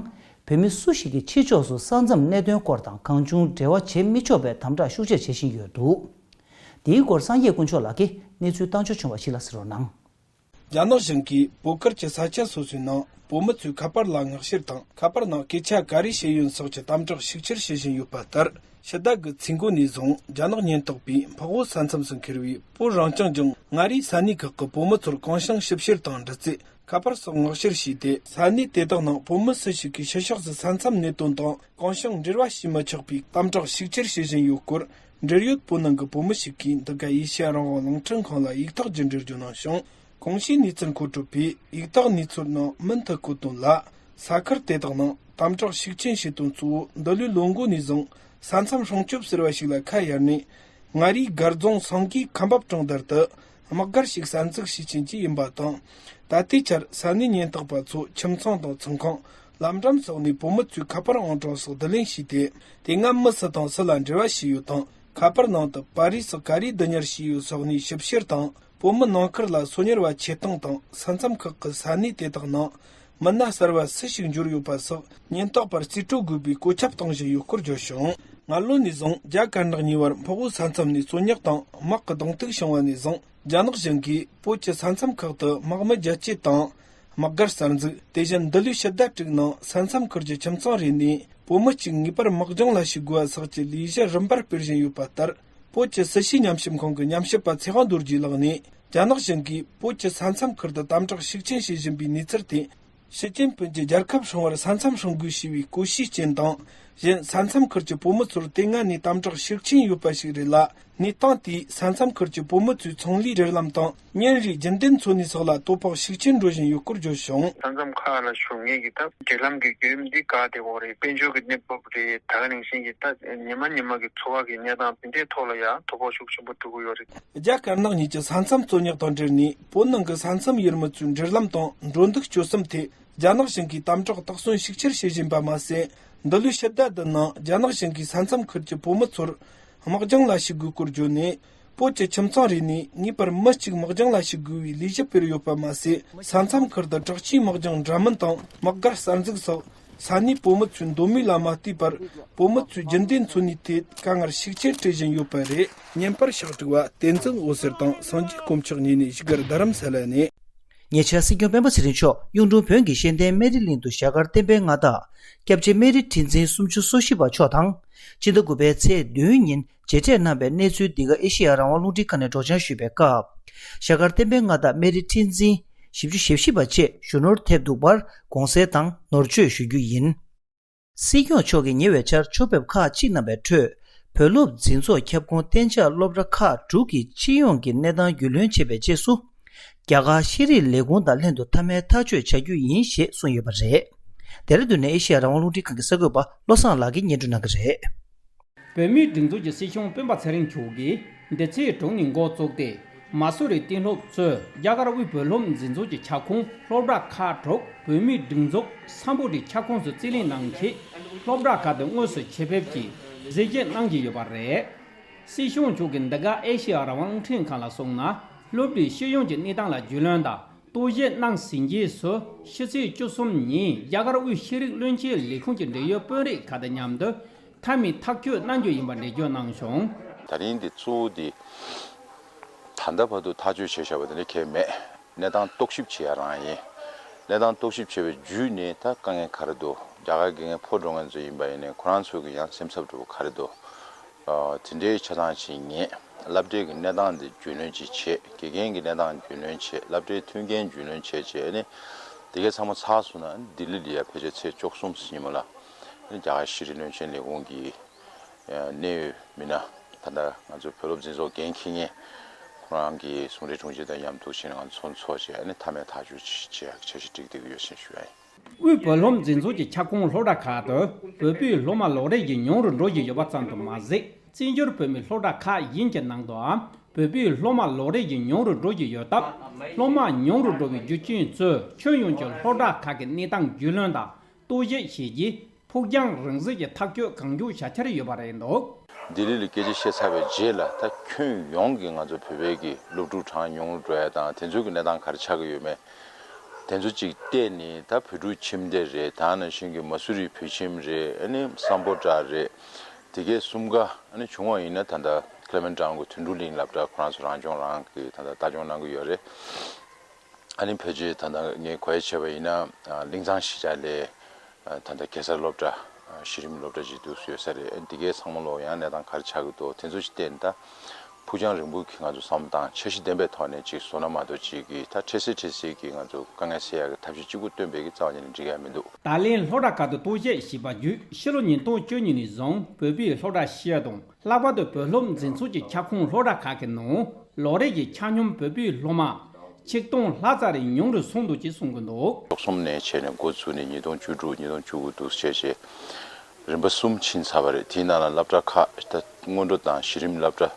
བོད་མི་སུ་ཞིག་གིས་ཕྱི་ཕྱོགས་སུ་ས་མཚམས་གནད་དོན་སྐོར་དང་གང་བྱུང་འབྲེལ་བ་བྱེད་མི་ཆོག་པའི་དམ་དྲག་ཤུགས་ཆེར་བྱེད་བཞིན་ཡོད་འདུག། དེའི་སྐོར་སངས་རྒྱས་དཀོན་མཆོག་ལགས་ཀྱིས་གནས་ཚུལ་བཏང་འབྱོར་བྱུང་བ་ཞིག་ལ་གཟིགས་རོགས་གནང་། རྒྱ་ནག་གཞུང་གིས་བོད་སྒར་གྱི་ས་ཆ་སོ་སོའི་ནང་བོད་མི་ཚོའི་ཁ་པར་ལ་སྔགས་བཤེར་དང་། ཁ་པར་ནང་སྐད་ཆ་ག་རེ་བཤད་ཡོད་སོགས་ཀྱི་དམ་དྲག་ཤུགས་ཆེར་བྱེད་བཞིན་ཡོད་པ་ལྟར། ཕྱི་ཟླ་དགུ་ཚེས་འགོ་ནས་བཟུང་རྒྱ་ནག་ཉེན་རྟོག་པས་འཕགས་བོད་ས་མཚམས་སུ་འཁེལ་བའི་བོད་རང་སྐྱོང་ལྗོངས་མངའ་རིས་ས་གནས་ཁག་གི་བོད་མི་ཚོར་གང་བྱུང་ཞིབ་བཤེར་དང་དྲི་རྩད། ཁ་པར་སོགས་མངགས་བཤེར་བྱས་ཏེ། ས་གནས་དེ་དག་ནང་བོད་མི་སུ་ཞིག་གིས་ཕྱི་ཕྱོགས་སུ་ས་མཚམས་གནད་དོན་དང་གང་བྱུང་འབྲེལ་བ་བྱས་མི་ཆོག་པའི་དམ་དྲག་ཤུགས་ཆེར་བྱེད་བཞིན་ཡོད་སྐོར། འབྲེལ་ཡོད་བོད་ནང་གི་བོད་མི་ཞིག་གིས་འདི་ག་ཨེ་ཤེ་ཡ་རང་དབང་རླུང་འཕྲིན་ཁང་ལ་ཡིག་ཐོག་བརྒྱུད་འབྲེལ་བརྗོད་གནང་བྱུང་། གོང་ཞུས་གནས་ཚུལ་མཁོ་སྤྲོད་པས་ཡིག་ཐོག་གནས་ཚུལ་ནང་མུ་མཐུད་བཀོད་དོན་ལ། ས་ཁུལ་དེ་དག་ནང་དམ་དྲག་ཤུགས་ཆེན་བྱེད་དོན་གཙོ་བོ་འདི་ལོའི་ལོ་འགོ་ནས་བཟུང་ས་མཚམས་སྲུང་སྐྱོབ་ཟེར་བ་ཞིག་ལ་ཁ་གཡར་ནས། མངའ་རིས་སྒར་རྫོང་སེང་གེའི་ཁ་འབབ་གྲོང་རྡལ་དུ་དམག་སྒར་ཞིག་གསར་འཛུགས་བྱེད་ཀྱིན་གྱི་ཡིན་པ་དང་། ད་ལྟའི་ཆར་ས་གནས་ཉེན་རྟོག་པ་ཚོ་ཁྱིམ་ཚང་དང་ཚོང་ཁང་། ལམ་འགྲམ་སོགས་ནས་བོད་མི་ཚོའི་ཁ་པར་ཨང་གྲངས་སོགས་བསྡུ་ལེན་བྱས་ཏེ། དེ་སྔ་མི་སུ་དང་སུ་ལ་འབྲེལ་བ་བྱས་ཡོད་དང་། ཁ་པར་ནང་དུ་པར་རིས་སོགས་ག་རེ་བསྡུ་ཉར་བྱས་ཡོད་སོགས་ནས་ཞིབ་བཤེར་དང་། བོད་མི་ནང་ཁུལ་ལ་སོ་ཉར་བ་ཆེད་གཏོང་དང་། ས་མཚམས་ཁག་གི་ས་གནས་དེ་དག་ནང་མི་སྣ་གསར་བ་སུ་ཞིག་འབྱོར་ཡོད་པ་སོགས་ཉེན་རྟོག་པར་རྩིས་སྤྲོད་དགོས་པའི་བཀོད་ཁྱབ་གཏོང་བཞིན་ཡོད་སྐོར་བརྗོད་བྱུང་། སྔ་ལོ་ནས་བཟུང་རྒྱ་དཀར་ནག་གཉིས་བར་ཕག་པའི་ས་མཚམས་ནས་སོ་ཉག་དང་དམག་གི་གདོང་ཐུག་བྱུང་བ་ནས་བཟུང་། རྒྱ་ནག་གཞུང་གིས་བོད་ཀྱི་ས་མཚམས་ཁག་ཏུ་དམག་མི་རྒྱ་སྐྱེད་དང་། དམག་སྒར་གསར་འཛུགས། དེ་བཞིན་འདི་ལོའི་ཕྱི་ཟླ་དྲུག་ནང་ས་མཚམས་ཁུལ་གྱི་ཁྱིམ་ཚང་རེ་ནས་བོད་མི་གཅིག་ངེས་པར་དམག་སྦྱོང་ལ་ཞུགས་དགོས་པ་སོགས་ཀྱི་ལས་གཞི་རིམ་པར་སྤེལ་བཞིན་ཡོད་པ་ལྟར། བོད་ཀྱི་སྲིད་བྱུས་ཉམས་ཞིབ་ཁང་གི་ཉམས་ཞིབ་པ་ཚེ་དབང་རྡོ་རྗེའི་ལག་ནས། རྒྱ་ནག་གཞུང་གིས་བོད་ཀྱི་ས་མཚམས་ཁུལ་དུ་དམ་དྲག་ཤུགས་ཆེན་བྱེད་བཞིན་པའི་གནས་ཚུལ་དེ། ཞི་ཅིན་ཕིན་གྱིས་རྒྱལ་ཁབ་སྲུང་བར་ས་མཚམས་སྲུང་དགོས་ཞེས་པའི་གོ་བྱས་རྐྱེན་དང་། གཞན་ས་མཚམས་ཁུལ་གྱི་བོད་མི་ཚོར་དེ་སྔ་ནས་དམ་དྲག་ཤུགས་ཆེན་ཡོད་པ་ཞིག་རེད་ལ། གནས་སྟངས་དེས་ས་མཚམས་ཁུལ་གྱི་བོད་མི་ཚོའི་ཚོང་ལས་འབྲེལ་ལམ་དང་། ཉིན་རེའི་རྒྱུན་ལྡན་འཚོ་གནས་སོགས་ལ་དོ་ཕོག་ཤུགས་ཆེན་འགྲོ་བཞིན་ཡོད་སྐོར་བརྗོད་བྱུང་། ས་མཚམས་ཁག་ལ་བཞུགས་མཁན་གྱི་ད་འབྲེལ་ལམ་གྱི་བརྒྱུད་རིམ་འདི་བཀག་བསྡད་ཡོད་རེད། དཔལ་འབྱོར་གྱི་གནས་བབ་རེད། ད་ག་ནང་བཞིན་གྱི་ད་ཉི་མ་ཉི་མ་གི་འཚོ་བ་གི་གནས་སྟངས་དེ་འདྲའི་ཐོག་ལ་ཡང་དོ་ཕོག་ཤུགས་ཆེན་པོ་འགྲོ་གི་ཡོད་རེད། རྒྱ་དཀར་ནག་གཉིས་ཀྱི་ས་མཚམས་རྩོད་རྙོག་དང་འབྲེལ་ནས་བོད་ནང་གི་ས་མཚམས་ཡུལ་མི་ཚོའི་འབྲེལ་ལམ་དང་འགྲོ་འདུག་སྤྱོད་གསུམ་ཐད། རྒྱ་ནག་གཞུང་གིས་དམ་དྲག་དོགས་ཟོན་ཤུགས་ཆེར་བྱེད་བཞིན་པ་མ་ཟད། འདི་ལོའི་ཕྱི་ཟླ་བདུན་ནང་རྒྱ་ནག་གཞུང་གིས་ས་མཚམས་ཁུལ་གྱི་བོད་མི་ཚོར་དམག་སྦྱོང་ལ་ཞུགས་དགོས་སྐོར་བརྗོད་ནས། བོད་ཀྱི་ཁྱིམ་ཚང་རེ་ནས་ངེས་པར་མི་གཅིག་དམག་སྦྱོང་ལ་ཞུགས་དགོས་པའི་ལས་གཞི་སྤེལ་ཡོད་པ་མ་ཟད། ས་མཚམས་ཁུལ་དུ་དྲག་ཆས་དམག་སྦྱོང་འདྲ་མིན་དང་དམག་སྒར་གསར་འཛུགས་སོགས་ས་གནས་བོད་མི་ཚོའི་འདོད་མོས་ལ་མ་ལྟོས་པར། བོད་མི་ཚོའི་རྒྱུན་ལྡན་འཚོ་གནས་ཐད་དཀའ་ངལ་ཤུགས་ཆེར་འཕྲད་བཞིན་ཡོད་པ་རེད། བརྙན་པར་ཕྱག་དྲུག་པ་བསྟན་འཛིན་འོད་ཟེར་དང་། སངས་རྒྱས་དཀོན་མཆོག་གཉིས་ནས་བཞུགས་སྒར་རྡ་རམ་ས་ལ་ནས། ཉེ་ཆར་སྲིད་སྐྱོང་སྤེན་པ་ཚེ་རིང་མཆོག་གཡུང་དྲུང་བོན་གྱི་གཞན་བསྟན་སྨན་རིའི་གླིང་དུ་ཞྭ་དཀར་བསྟན་པའི་མངའ་བདག་སྐྱབས་རྗེ་སྨན་རི་ཁྲི་འཛིན་སུམ་ཅུ་སོ་བཞི་པ་མཆོག་དང་། ཕྱི་ཟླ་དགུ་པའི་ཚེས་བདུན་ཉིན་མཇལ་འཕྲད་གནང་བའི་གནས་ཚུལ་འདི་ག་ཨེ་ཤེ་ཡ་རང་དབང་རླུང་འཕྲིན་ཁང་ནས་སྒྲོག་སྦྱང་ཞུས་པའི་སྐབས། ཞྭ་དཀར་བསྟན་པའི་མངའ་བདག་སྨན་རི་ཁྲི་འཛིན་བཞི་བཅུ་ཞེ་བཞི་པ་བཅས་ཞུ་ནོར་ཐེབས་འདུག་པར་དགོངས་སེལ་དང་ནོར་བཅོས་ཞུ་རྒྱུ་ཡིན། སྲིད་སྐྱོང་མཆོག་གིས་ཉེ་བའི་ཆར་ཕྱོགས་ཕེབས་ཁག་ཅིག་གནང་བའི་ཁྲོད། བོད་སློབ་འཛིན་ཚོགས་ཁྱབ་ཁོངས་གཏན་འཇགས་སློབ་གྲྭ་ཁག་དྲུག་གི་སྤྱི་ཡོངས་ཀྱི་གནས་སྟངས་རྒྱུས་ལོན་བྱས་པའི་རྗེས་སུ། རྒྱ་གར་ཤེས་རིག་ལས་ཁུངས་དང་ལྷན་དུ་མཐའ་མའི་ཐག་གཅོད་བྱ་རྒྱུ་ཡིན་ཞེས་གསུངས་ཡོད་པ་རེད། ལྡེ་ར་ལྡུན་ནས་ཨེ་ཤེ་ཡ་རང་དབང་རླུང་འཕྲིན་ཁང་གི་གསར་འགོད་པ་བློ་བཟང་ལགས་ཀྱིས་སྙན་སྒྲོན་གནང་གི་རེད། བོད་མིའི་སྒྲིག་འཛུགས་ཀྱི་སྲིད་སྐྱོང་སྤེན་པ་ཚེ་རིང་མཆོག་གིས་འདི་ཚེས་དྲུག་ཉིན་འགོ་བཙུགས་ཏེ། མ་སུ་རི་གཏན་སློབ་གཙོས་རྒྱ་གར་དབུས་བོད་སློབ་འཛིན་ཚོགས་ཀྱི་ཁྱབ་ཁོངས་སློབ་གྲྭ་ཁག་དྲུག་བོད་མིའི་སྒྲིག་འཛུགས་སམ་བྷོ་ཊའི་ཁྱབ་ཁོངས་སུ་རྩིས་ལེན་གནང་རྗེས། སློབ་གྲྭ་ཁག་ཏུ་དངོས་སུ་ཆེད་ཕེབས་ཀྱིས་གཟིགས་ཞིབ་གནང་གི་ཡོད་པ་རེད། སྲིད་སྐྱོང་མཆོག་གིས་འདི་ག་ཨེ་ཤེ་ཡ་རང་དབང་རླུང་འཕྲིན་ཁང་ལ་གསུངས་ན། སློབ་གྲྭའི་སྤྱི་ཡོངས་ཀྱི་གནས་སྟངས་ལ་རྒྱུས་ལོན་དང་རྟོག་ཞིབ་གནང་ཟིན་རྗེས་སུ། ཕྱི་ཚེས་བཅུ་གསུམ་ཉིན་རྒྱ་གར་དབུས་ཤེས་རིག་བློན་ཆེན་ལས་ཁུངས་ཀྱི་འབྲེལ་ཡོད་དཔོན་རིགས་ཁག་དང་མཉམ་དུ་མཐའ་མའི་ཐག་གཅོད་གནང་རྒྱུ་ཡིན་པ་འགྲེལ་བརྗོད་གནང་བྱུང་། ད་རིང་འདི་གཙོ་བོ་འདི་ད་ལྟ་བར་དུ་ཐག་གཅོད་བྱས་བཞག་པ་དེ་འདྲ་གང་ཡང་མེད། གནས་སྟངས་རྟོག་ཞིབ་བྱེད་ཡ་རང་ཡིན། གནས་སྟངས་རྟོག་ཞིབ་བྱས་པའི་བརྒྱུད་ནས་ད་དཀའ་ངལ་ག་རེ་འདུག་རྒྱ་གར་དགེ་རྒན་ཕོ་འགྲོ་མཁན་ཚོ་ཡིན་པ་ཡིན་ནའི་ཁོ་རང་ཚོ་གི་ཡང་སེམས་འཚབ་འདྲ་བོ་ག་རེ་འདུག་ཨ། དེ་འདྲའི་ཆ་ཚང་ཞིག་ངེས། སློབ་གྲྭའི་གི་གནས་སྟངས་འདི་རྒྱུས་ལོན་ཅིག་བྱེད། དགེ་རྒན་གྱི་གནས་སྟངས་རྒྱུས་ལོན་བྱེད། སློབ་གྲྭའི་མཐུན་རྐྱེན་རྒྱུས་ལོན་བྱེད་བྱས་ནས། དེ་གའི་ཚང་མ་ཚར་སོང་ན་ལྡི་ལི་ལ་ཡ་ཕལ་ཆེར་ཚེས་བཅུ་གསུམ་ཉིན་མོ་ལ་རྒྱ་གར་ཤེས་རིག་བློན་ཆེན་ལས་ཁུངས་ཀྱི་གནད་ཡོད་མི་སྣ། ད་ལྟ་ང་ཚོ་བོད་སློབ་འཛིན་ཚོགས་འགན་འཁྱེར་མཁན་ཁོ་རང་གི་ཟུང་འབྲེལ་དྲུང་ཆེ་དང་མཉམ་དུ་ཕྱིན་ང་ཚོ་ཚོགས་བྱས་ནས་མཐའ་མའི་ཐག་གཅོད་བྱེད་ཡག་འཆར་གཞི་བསྒྲིགས་བསྡད་ཀྱི་ཡོད་ཅེས་ཞུ་ཡ་ཡིན། དབུས་བོད་སློབ་འཛིན་ཚོགས་ཀྱི་ཁྱབ་ཁོངས་སློབ་གྲྭ་ཁག་ཏུ་བོད་པའི་སློབ་མ་ལོག་རེས་ཀྱིས་ཉུང་རུ་འགྲོ་བཞིན་ཡོད་པ་ཙམ་དུ་མ་ཟད། བཙན་བྱོལ་བོད་མིའི་སློབ་གྲྭ་ཁག་གཞན་གྱི་ནང་དུའང་བོད་པའི་སློབ་མ་ལོག་རེས་ཀྱིས་ཉུང་རུ་འགྲོ་བཞིན་ཡོད་སྟབས། སློབ་མ་ཉུང་རུ་འགྲོ་བའི་རྒྱུ་རྐྱེན་གཙོས་ཁྱོན་ཡོངས་ཀྱི་སློབ་གྲྭ་ཁག་གི་གནས་སྟངས་རྒྱུས་ལོན་དང་རྟོག་ཞིབ་བྱས་རྗེས། ཕུགས་རྒྱང་རིང་བསྲིང་གི་ཐག་གཅོད་གང་མགྱོགས་བྱ་འཆར་ཡོད་པ་རེད་འདུག་ལྡི་ལི་ལ་སྐད་ཆ་བཤད་ཚར་བའི་རྗེས་ལ་ད་ཁྱོན་ཡོངས་ཀྱི་ང་ཚོ་བོད་པའི་གི་སློབ་ཕྲུག་གྲངས་ཉུང་རུ་འགྲོ་ཡ་དང་དེ་ཚོའི་གི་གནས་སྟངས་ག་རེ་ཆགས་ཀྱི་ཡོད་མེད། དེ་ཚོ་གཅིག་བལྟས་ནས་ད་བོད་ཕྲུག་ཁྱིམ་སྡེ་རེད། ད་ནང་བཞིན་གྱི་མ་སུ་རི་བོད་ཁྱིམ་རེད། ཨ་ནི་སམ་བྷོ་ཊ་རེད། དེ་གའི་གསུམ་ཀ་ཨ་ནི་བྱུང་བ་ཡིན་ན་ད་ལྟ་ཀླེ་མན་ཊའོན་གྱི་དོན་གྲུབ་གླིང་སློབ་གྲྭ་ཁོ་རང་ཚོ་རང་སྐྱོང་རང་གི་ད་ལྟ་ལྟ་སྐྱོང་གནང་གི་ཡོད་རེད། ཨ་ནི་ཕལ་ཆེར་ད་ལྟ་ངས་གོ་ཡ་བྱས་པ་ཡིན་ན་གླིང་ཚང་གཞིས་ཆགས་ལའི་ད་ལྟ་གེ་སར་སློབ་གྲྭ་གཞི་རིམ་སློབ་གྲྭ་ཅིག་འདུག་ཡོད་ས་རེད། འདི་གའི་ཚང་མ་ལོག་ཡང་གནས་སྟངས་ག་རེ་ཆགས་ཀྱི་འདུག་དེ་ཚོ་ཅིག་བལྟས་ནས་ད་ ཕུགས་རྒྱང་རིང་པོའི་གི་ང་ཚོ་བསམ་བློ་བཏང་འཆར་གཞི་ལྡན་པའི་ཐོག་ནས་ཅིག་བཟོ་ན་མ་གཏོགས་ཅིག་གི་ད་འཕྲལ་སེལ་འཕྲལ་སེལ་གྱི་ང་ཚོ་དཀའ་ངལ་སེལ་ཡག་གི་ཐབས་ཤེས་གཅིག་པུ་བཏོན་པའི་གི་རྩ་བ་ཉིད་ནས་འགྲིག་ཡག་མི་འདུག་ད་ལན་སློབ་གྲྭ་ཁག་ཏུ་གཏོང་བཤད་ཞེས་པ་བརྒྱུད་ཕྱི་ལོ་ཉིས་སྟོང་བཅུ་གཉིས་ནས་བཟུང་བོད་པའི་སློབ་གྲྭ་ཤར་དང་ལྷག་པར་དུ་བོད་སློབ་འཛིན་ཚོགས་ཀྱི་ཁྱབ་ཁོངས་སློབ་གྲྭ་ཁག་གི་ནང་ལོ་རེ་གི་ཆ་སྙོམས་བོད་པའི་སློབ་མ་ཆིག་སྟོང་ལྷག་ཙམ་རེ་ཉུང་རུ་སོང་འདུག་ཅེས་གསུང་གི་འདུག་ཕྱོགས་གསུམ་ནས་བྱས་ནས་འགོ་བཙུགས་ནས་ཉིས་སྟོང་བཅུ་དྲུག་ཉིས་སྟོང་བཅུ་དགུ་འདུག་བྱས་བྱས་རིམ་པ་གསུམ་ཕྱིན་ཚར་བ་རེད། དེའི་ནང་ལ་སློབ་གྲྭ་ཁག་ད་སྔོན་འགྲོ་དང་གཞི་རིམ་སློབ་གྲྭ་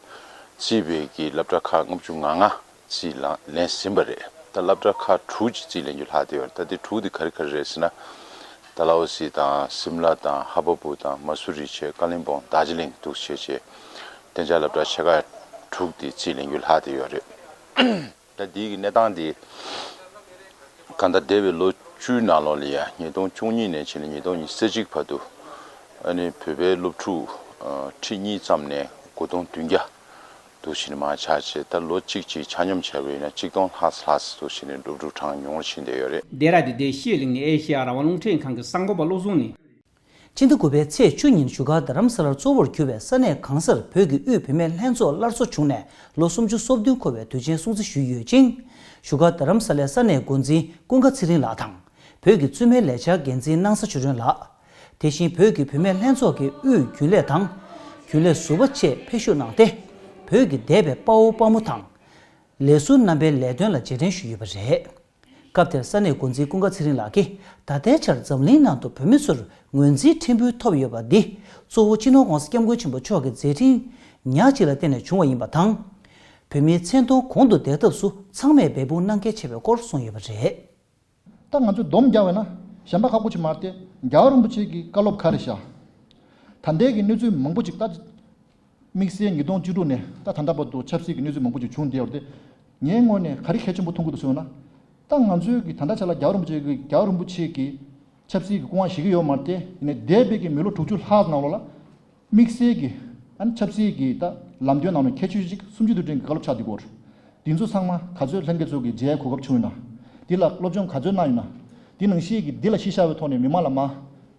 བརྩིས་པའི་གི་སློབ་གྲྭ་ཁག་ལྔ་བཅུ་ང་ལྔ་རྩིས་ལ་ལེན་ཟིན་པ་རེད། ད་སློབ་གྲྭ་ཁག་དྲུག་ཅིག་རྩིས་ལེན་རྒྱུ་ལྷག་བསྡད་ཡོད་རེད། ད་དེ་དྲུག་དེ་ག་རེ་ག་རེ་རེད་ཟེར་ན། ད་ལ་ཨོ་སི་དང་སིམ་ལ་དང་ཧ་བ་པུ་དང་མ་སུ་རི་བྱས་ཀ་ལིང་པོང་དར་ཇི་ལིང་འདུག་བྱས་བྱས་གཏན་འཇགས་སློབ་གྲྭ་ཆེ་ཁག་དྲུག་དེ་རྩིས་ལེན་རྒྱུ་ལྷག་བསྡད་ཡོད་རེད། ད་དེའི་གི་གནས་སྟངས་དེ་གང་ལྟར་འདས་པའི་ལོ་བཅུའི་ནང་ལོགས་ལ་ཡ་ཉིས་སྟོང་བཅུ་གཉིས་ནས་བྱས་ནས་ཉིས་སྟོང་ཉི་ཤུ་རྩ་གཅིག་བར་དུ་ཨ་ནི་བོད་པའི་སློབ་ཕྲུག་ཁྲི་གཉིས་ཙམ་ནས་དགུ་སྟོང་བདུན་བརྒྱ་འདུག་བྱས་ནས་མར་ཆག་བྱས། ད་ལོ་གཅིག་ཅིག་ཆ་སྙོམས་བྱས་པ་ཡིན་ན་ཆིག་སྟོང་ལྷག་ཙམ་ལྷག་ཙམ་འདུག་བྱས་ནས་སློབ་ཕྲུག་གྲངས་ཉུང་རུ་ཕྱིན་བསྡད་ཡོད་རེད། སྡེ་ར་ལྡན་ཤེས་གླིང་ནས་ཨེ་ཤེ་ཡ་རང་དབང་རླུང་འཕྲིན་ཁང་གི་གསར་འགོད་པ་བློ་བཟང་ནས། ཕྱི་ཟླ་དགུ་པའི་ཚེས་བཅུ་ཉིན་བཞུགས་སྒར་རྡ་རམ་ས་ལར་གཙོ་བོར་གྱུར་པའི་ས་གནས་གང་སར་བོད་ཀྱི་དབུས་བུད་མེད་ལྷན་ཚོགས་སླར་གསོ་བྱུང་ནས་ལོ་སུམ་ཅུ་སོ་བདུན་འཁོར་བའི་དུས་ཆེན་སྲུང་བརྩི་ཞུས་ཡོད་ཅིང་། བཞུགས་སྒར་རྡ་རམ་ས་ལའི་ས་གནས་འགོ་འཛིན་ཀུན་དགའ་ཚེ་རིང་ལགས་དང་། བོད་ཀྱི་བཙུན་མའི་ལས་འཆར་འགན་འཛིན་སྣང་ས་ཆོས་སྒྲོན་ལགས། དེ་བཞིན་བོད་ཀྱི་བུད་མེད་ལྷན་ཚོགས་ཀྱི་དབུས་རྒྱུན་ལས་དང་། རྒྱུན་ལས་ཟུར་པ་བཅས་ཕེབས་ཞུགས་གནང་སྟེ། བོད་ཀྱི་འདས་པའི་དཔའ་བོ་དཔའ་མོ་དང་། ལས་ཟུར་རྣམ་པའི་ལས་དོན་ལ་རྗེས་དྲན་ཞུས་ཡོད་པ་རེད། སྐབས་དེར་ས་གནས་འགོ་འཛིན་ཀུན་དགའ་ཚེ་རིང་ལགས་ཀྱིས་ད་ལྟའི་ཆར་འཛམ་གླིང་ནང་དུ་བོད་མི་ཚོར་ངོས་འཛིན་ཕྲན་བུ་ཐོབ་ཡོད་པ་འདི་གཙོ་བོ་སྤྱི་ནོར་༸གོང་ས་༸སྐྱབས་མགོན་ཆེན་པོ་མཆོག་གི་མཛད་འཕྲིན་ཉག་གཅིག་ལ་བརྟེན་ནས་བྱུང་བ་ཡིན་པ་དང་། བོད་མིའི་མཚན་མཐོང་གོང་དུ་འདེགས་ཐབས་སུ་ཚང་མས་འབད་འབུངས་གནང་གལ་ཆེ་བའི་སྐོར་གསུངས་ཡོད་པ་རེད། ད་ང་ཚོས་སྡོམ་རྒྱག་པ་ཡིན་ན་གཞན་པ་ཁག་པོ་ཅིག་མ་རེད་དེ། རྒྱལ་བ་རིན་པོ་ཆེ་གི་བཀའ་སློབ་ག་རེ་བཞག་ད་ལྟའི་གི་གནས་ཚུལ་མང་པོ་ཅིག་ད། དམིགས་བསལ་ཉིས་སྟོང་བཅུ་དྲུག་ནས་ད་ད་ལྟ་བར་དུ་ཆབ་སྲིད་ཀྱི་གནས་ཚུལ་མང་པོ་ཅིག་བྱུང་བསྡད་ཡོད་རེད་དེ། ངའི་ངོས་ནས་ག་རེ་གལ་ཆེན་པོ་མཐོང་གི་འདུག་ཟེར་ན། ད་ང་ཚོའི་གི་ད་ལྟ་ཆ་ལ་རྒྱལ་བ་རིན་པོ་ཆེ་གི་རྒྱལ་བ་རིན་པོ་ཆེ་གི་ཆབ་སྲིད་ཀྱི་སྐུ་དབང་བཞེས་ཀྱི་ཡོད་མ་རེད་དེ། ཡིན་ནའི་འདས་པའི་གི་མི་ལོ་དྲུག་ཅུ་ལྷག་ནང་ལོགས་ལ། དམིགས་བསལ་གྱི་ཨ་ནི་ཆབ་སྲིད་ཀྱི་ད་ལམ་སྟོན་ནང་ནས་ཁྱད་ཆོས་ཅིག་གསུམ་བཅུ་དུ་དྲན་གྱི་བཀའ་སློབ་ཆགས་འདུག་གོ། འདི་ཚོ་ཚང་མ་ག་ཚོད་ལྷན་རྒྱས་ཚོ་གི་མཇལ་གོ་སྐབས་བྱུང་ཡོད་ན། འདི་ལ་སློབ་སྦྱོང་ག་ཚོད་གནང་ཡོད་ན། འདི་ནང་བཞིན་གྱི་འདི་ལ་གཞི་བཞག་པའི་ཐོག་ནས་མི་མང་ལ་མ་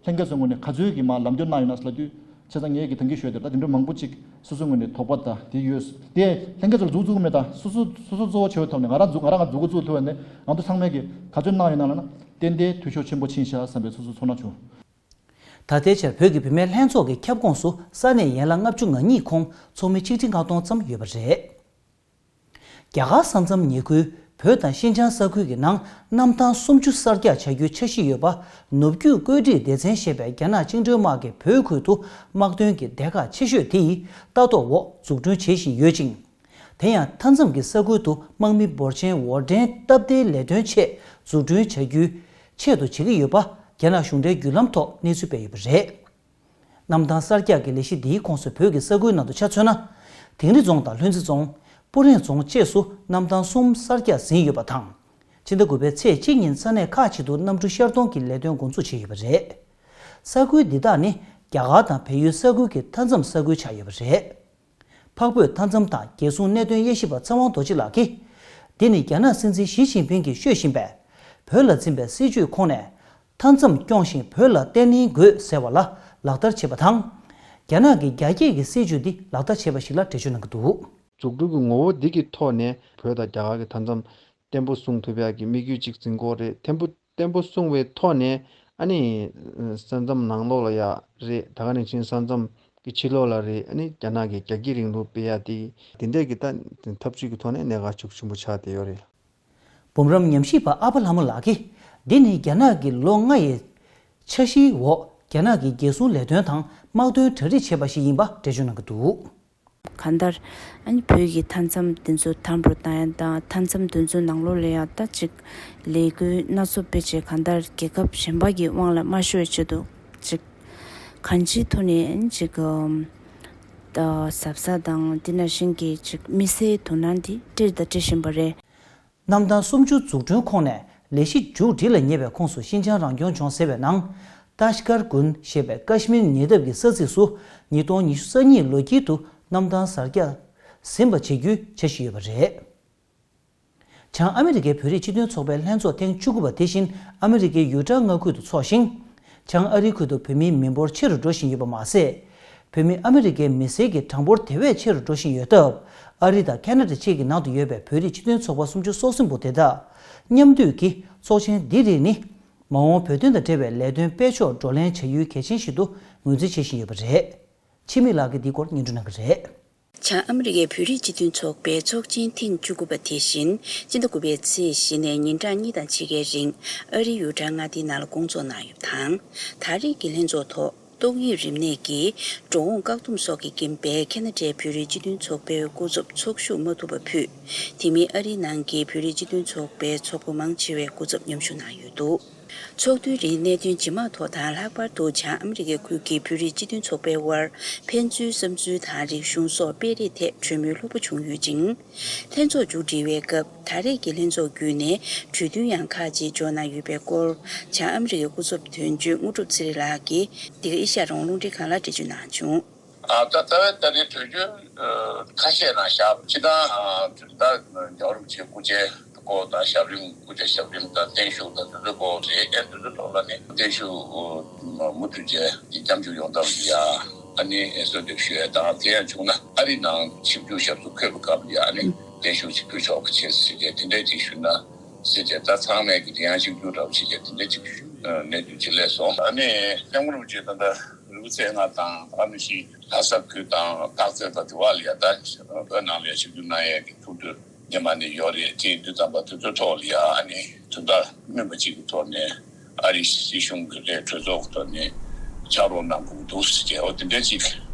ལྷན་རྒྱས་ཚོའི་ངོས་ནས་ག་ཚོད་ཀྱི་མ་ལམ་སྟོན་གནང་ཡོད་ན་ཟེར་ལབ་དུས། བྱས་ཙང་ངས་ཀྱི་ད་གིན་ཞུས་དེ་ད་དེ་འདྲ་མང་པོ་ཅིག་སོ་སོའི་ངོས་ནས་དོགས་པ་དང་དེ་ཡོད་དེ། ལྷན་རྒྱས་ཚོ་ལ་འཛུགས་བཙུགས་མེད་ད་སོ་སོ་སོ་སོ་གཙོ་བོ་བྱས་པའི་ཐོག་ནས་ང་རང་འཛུགས་ང་རང་ང་འཛུགས་འགོ་བཙུགས་ཐུབ་པ་ནས་ང་ཚོ་ཚང་མས་ཀྱི་ག་ཚོད་གནང་ཡོད་ན་ལབ་ན་ཏན་ཏན་འཐུས་ཤོར་ཆེན་པོ་ཕྱིན་ཤག་བསམ་པའི་སོ་སོ་ཚོར་སྣང་བྱུང་། ད་ལྟའི་ཆར་བོད་ཀྱི་བུད་མེད་ལྷན་ཚོགས་ཀྱི་ཁྱབ་ཁོངས་སུ་ས་གནས་ཡན་ལག་ལྔ་བཅུ་ང་གཉིས་ཁོངས་ཚོགས་མི་ཆིག་ཁྲི་ལྔ་སྟོང་ཙམ་ཡོད་པ་རེད། རྒྱ་གར་ས་མཚམས་ཉེ་ཁུལ་བོད་དང་ཤིན་ཅང་ས་ཁུལ་གྱི་ནང་གནམ་ཐང་སུམ་ཅུ་གསར་རྒྱག་བྱ་རྒྱུའི་འཆར་གཞི་ཡོད་པ་ནུབ་རྒྱུད་བཀོད་སྒྲིག་སྡེ་ཚན་ཞེས་པའི་རྒྱ་ནག་བཅིངས་འགྲོལ་དམག་གིས་བོད་ཁུལ་དུ་དམག་དོན་གྱི་སྡེ་ཁག་ཆེ་ཤོས་དེ་ཡི་ལྟ་རྟོག་འོག་འཛུགས་སྐྲུན་བྱེད་བཞིན་ཡོད་ཅིང་། དེ་ཡང་མཐའ་མཚམས་ཀྱི་ས་ཁུལ་དུ་དམག་མི་འབོར་ཆེན་འོར་འདྲེན་སྟབས་བདེའི་ལས་དོན་ཆེད་འཛུགས་སྐྲུན་བྱ་རྒྱུའི་ཆེད་དུ་བྱེད་ཀྱི་ཡོད་པ་རྒྱ་ནག་གཞུང་འབྲེལ་བརྒྱུད་ལམ་ཐོག་གནས་ཚུལ་སྤེལ་ཡོད་པ་རེད། གནམ་ཐང་གསར་རྒྱག་གི་ལས་གཞི་འདིའི་ཁོངས་སུ་བོད་ཀྱི་ས་ཁུལ་ནང་དུ་ཆ་མཚོན་ན། དིང་རི་རྫོང་དང་ལྷུན་རྩེ་རྫོང་། སྤུ་རེང་རྫོང་བཅས་སུ་གནམ་ཐང་གསུམ་གསར་རྒྱག་ཟིན་ཡོད་པ་དང་། ཕྱི་ཟླ་དགུ་པའི་ཚེས་གཅིག་ཉིན་ས་གནས་ཁག་ཅིག་ཏུ་གནམ་གྲུ་ཤར་གཏོང་གི་ལས་དོན་འགོ་འཛུགས་བྱས་ཡོད་པ་རེད། ས་ཁུལ་འདི་དག་ནི་རྒྱ་གར་དང་བལ་ཡུལ་ས་ཁུལ་གྱི་མཐའ་མཚམས་ས་ཁུལ་ཆགས་ཡོད་པ་རེད། འཕགས་བོད་མཐའ་མཚམས་དང་རྒྱལ་སྲུང་གནད་དོན་དབྱེ་ཞིབ་པ་ཚེ་དབང་རྡོ་རྗེ་ལགས་ཀྱིས། འདི་ནི་རྒྱ་ནག་སྲིད་འཛིན་ཞི་ཅིན་ཕིང་གིས་ཤོད་བཞིན་པའི་བོད་ལ་འཛིན་པའི་སྲིད་བྱུས་ཁོངས་ནས། མཐའ་མཚམས་སྐྱོང་ཞིང་བོད་ལ་བརྟན་ལྷིང་དགོས་ཟེར་བ་ལ་ལག་བསྟར་བྱེད་པ་དང་། རྒྱ་ནག་གི་རྒྱ་སྐྱེད་ཀྱི་སྲིད་བྱུས་འདི་ལག་བསྟར་བྱེད་པ་ཞིག་ལ་འགྲེལ་བརྗོད་གནང་གི་འདུག་འཛུགས་སྐྲུན་གྱི་ངོ་བོ་འདི་གི་ཐོག་ནས་བོད་དང་རྒྱ་གར་གྱི་མཐའ་མཚམས་བརྟན་པོ་སྲུང་ཐུབ་ཡག་གི་དམིགས་ཡུལ་གཅིག་འཛིན་དགོས་རེད། བརྟན་པོ་བརྟན་པོ་སྲུང་བའི་ཐོག་ནས་ཨ་ནི་ས་མཚམས་ནང་ལོགས་ལ་ཡ་རེད། ད་ག་ནང་བཞིན་ས་མཚམས་ཀྱི་ཕྱི་ལོགས་ལ་རེད། ཨ་ནི་རྒྱ་ནག་གི་རྒྱ་སྐྱེད་རིང་ལུགས་སྤེལ་ཡ་དེ་དེ་འདྲས་ཀྱི་ད་འཐབ་ཇུས་ཀྱི་ཐོག་ནས་གནད་འགག་ཤུགས་ཆེན་པོ་ཆགས་བསྡད་ཡོད་རེད། འབུམ་རམས་ཉམས་ཞིབ་པ་ཨ་ཕ་ལྷ་མོ་ལགས་ཀྱིས། འདི་ནི་རྒྱ་ནག་གི་ལོ་ལྔ་ཡི་འཆར་གཞིའི་འོག་རྒྱ་ནག་གི་རྒྱལ་སྲུང་ལས་དོན་དང་དམག་དོན་གྲ་སྒྲིག་བྱས་པ་ཞིག་ཡིན་པ་འགྲེལ་བརྗོད་གནང་གི་འདུག་གང་ལྟར། ཨ་ནི་བོད་ཀྱི་མཐའ་མཚམས་འདི་ཚོ་དམ་པོར་བཏང་ཡ་དང་མཐའ་མཚམས་འདི་ཚོ་ནང་ལོགས་ལ་ཡ་ད་ཅིག་ལས་འགུལ་སྣ་ཚོགས་སྤེལ་བྱས་གང་ལྟར་རྒྱལ་ཁབ་གཞན་པ་གི་དབང་ལ་མ་ཤོར་བའི་ཆེད་དུ་ཅིག་གང་ཅིའི་ཐོག་ནས་ཨ་ནི་ཅིག་གཟབ་གཟབ་དང་འདི་ནང་བཞིན་གྱི་ཅིག་དམིགས་བསལ་དོ་སྣང་འདི་སྤྲད་དང་སྤྲད་བཞིན་པ་རེད། གནམ་ཐང་སུམ་ཅུ་འཛུགས་སྐྲུན་ཁོངས་ནས་ལས་གཞི་མཇུག་སྒྲིལ་ལ་ཉེ་བའི་ཁོངས་སུ་ཤིན་ཅང་རང་སྐྱོང་ལྗོངས་ཟེར་བའི་ནང་། ཏཱཤ་ཀར་དགོན་ཞེས་པའི་ཀ་ཤི་མིར་ཉེ་འདབས་ཀྱི་ས་ཚིགས་སུ་ཉིས་སྟོང་ཉི་ཤུ་རྩ་གཉིས་ལོ་དཀྱིལ་དུ་གནམ་ཐང་གསར་རྒྱག་ཟིན་པ་བྱེད་རྒྱུའི་འཆར་གཞི་ཡོད་པ་རེད། བྱང་ཨ་མི་རི་ཀའི་བོད་རིགས་སྤྱི་མཐུན་ཚོགས་པའི་ལྷན་ཚོགས་ཐེངས་བཅུ་དགུ་པ་དེ་བཞིན་ཨ་མི་རི་ཀའི་ཡུ་ཊ་མངའ་ཁུལ་དུ་འཚོགས་ཤིང་། བྱང་ཨ་རིའི་ཁུལ་དུ་བོད་མིའི་མི་འབོར་ཆེ་རུ་འགྲོ་བཞིན་ཡོད་པ་མ་ཟད། བོད་མི་ཨ་མི་རི་ཀའི་མི་སེར་གྱི་གྲངས་འབོར་དེ་བས་ཆེ་རུ་འགྲོ་བཞིན་ཡོད་སྟབས། ཨ་རི་དང་ཁ་ན་ཌ་བཅས་ཀྱི་ནང་དུ་ཡོད་པའི་བོད་རིགས་སྤྱི་མཐུན་ཚོགས་པ་སུམ་ཅུ་སོ་གསུམ་པོ་དེ་དག་མཉམ་འདུས་ཀྱིས་ཚོགས་ཆེན་འདི་རིགས་ནི་མ་འོངས་བོད་དོན་དང་འབྲེལ་བའི་ལས་དོན་སྤེལ་ཕྱོགས་བགྲོ་གླེང་བྱ་ཡུལ་གལ་ཆེན་ཞིག་ཏུ་ངོས་འཛིན་བྱེད་བཞིན་ཡོད་པ་རེད། འཆི་མེད་ལགས་ཀྱིས་འདིའི་སྐོར་སྙན་སྒྲོན་གནང་གི་རེད། བྱང་ཨ་མི་རི་ཀའི་བོད་རིགས་སྤྱི་མཐུན་ཚོགས་པའི་ཚོགས་ཆེན་ཐེངས་བཅུ་དགུ་པ་དེ་བཞིན་སྤྱི་ཟླ་དགུ་པའི་ཚེས་བཞི་ནས་ཉིན་གྲངས་གཉིས་དང་ཕྱེད་ཀའི་རིང་ཨ་རིའི་ཡུལ་གྲྭ་མངའ་སྡེའི་ནང་ལ་སྐོང་ཚོགས་གནང་ཡོད་པ་དང་། ད་རེས་ཀྱི་ལྷན་ཚོགས་ཐོག་ཏོག་དབྱིབས་རིམས་ནད་ཀྱིས་འགྲོ་འོང་བཀག་སྡོམ་སོགས་ཀྱི་རྐྱེན་པས་ཁ་ན་ཌའི་བོད་རིགས་སྤྱི་མཐུན་ཚོགས་པའི་སྐུ་ཚབ་ཚོགས་ཞུགས་མ་ཐུབ་པ་ཕུད། དེ་མིན་ཨ་རིའི་ནང་གི་བོད་རིགས་སྤྱི་མཐུན་ཚོགས་པའི་ཚོགས་པ་མང་ཆེ་བས་སྐུ་ཚབ་མཉམ་ཞུགས་གནང་ཡོད་འདུག་ཚོགས་འདུའི་རིང་གནད་དོན་ཇི་མ་ཐོག་དང་། ལྷག་པར་དུ་བྱང་ཨ་མི་རི་ཀའི་ཁུལ་གྱི་བོད་རིགས་སྤྱི་མཐུན་ཚོགས་པའི་དབར་ཕན་ཚུན་བསམ་ཚུལ་དང་རིག་གཞུང་སོགས་སྤེལ་རེས་ཐད་གྲོས་མོལ་ལྷུག་པོ་བྱུང་ཡོད་ཅིང་། ལྷན་ཚོགས་མཇུག་སྒྲིལ་བའི་སྐབས་ད་རེས་ཀྱི་ལྷན་ཚོགས་བརྒྱུད་ནས་གྲོས་མཐུན་ཡང་ཁག་ཅིག་འཇོག་གནང་ཡོད་པའི་སྐོར་བྱང་ཨ་མི་རི་ཀའི་སྐུ་ཚབ་དོན་གཅོད་དངོས་གྲུབ་ཚེ་རིང་ལགས་ཀྱིས་འདི་ག་ཨེ་ཤ་ཡ་རང་དབང་རླུང་འཕྲིན་ཁང་ལ་འགྲེལ་བརྗོད་གནང་བྱུང་། ཨ། ད་ལྟ་བའི་ད་རེས་གྲོས་ཆོད་ཁ་ཤས་ནང་བཞག་སྤྱི་བཏང་ཨ། ད་རྒྱལ་བ་རིན་པོ་ཆེའི་སྐུ་ཕྱྭའི་སྐོར་དང་། ཞབས་རིམ། སྐུ་ཕྱྭ་ཞབས་རིམ་དང་བརྟན་བཞུགས་དང་། དེ་ཚོའི་སྐོར་རེད། ཨེ། དེ་ཚོའི་ཐོག་ལ་ནི་བརྟན་བཞུགས་མུ་མཐུད་བྱས་ཏེ་སྐྱབས་འཇུག་ཡོང་ཐབས་ཡ་ཨ་ནི་གསོལ་འདེབས་ཞུ་ཡ་དང་། དེ་ཡང་བྱུང་ན་ཨ་རི་ནང་ཆིབས་བསྒྱུར་ཞབས་སོར་འཁོད་པའི་སྐབས་ལ་ཡ་ཨ་ནི་བརྟན་བཞུགས་ཅིག་ཕུལ་ཆོག་པ་བྱས་ཟེར་ཏེ་དེ་འདྲས་ཅིག་ཞུས་ན་ཟེར་ཏེ། ད་ཚང་མས་ཀྱི་དེ་ཡང་ཆིབས་བསྒྱུར་འདྲ་བོ་བྱས་ཏེ་དེ་འདྲས་ཅིག་གནས་ཚུལ་ཅིག་སླེབས་སོང་། ཨ་ནི་སྐྱབས་མགོན་རིན་པོ་ཆེ་ད་ལྟ་རི་བོ་རྩེ་ལྔ་དང་། ཨ་ནི་ཤི། ལྷ་ས་ཁུལ་དང་སྟག་རྩེ་དང་དེ་བ་ལ་ཡ། ད་བོད་ནང་ལ་ཡ་ཆིབས་བསྒྱུར་གནང་ཡས་ཀྱི་ཐུགས་འདོད་སྔོན་མ་ནས་ཡོད་རེད། དེ་ཡིན་དུས་ཙམ་པ་དེ་ཚོའི་ཐོག་ལ་ཡ་ཨ་ནི་དོན་དག་སྨིན་པ་གཅིག་གི་ཐོག་ནས་ཨ་རིའི་སྲིད་གཞུང་གི་རེད། གྲོས་ཚོགས་ཀྱི་ཐོག་ནས་ཕྱག་རོགས་གནང་དགོས་ཀྱི་འདུག་ཟེར་བྱས། འོ་དེ་འདྲ་ཅིག་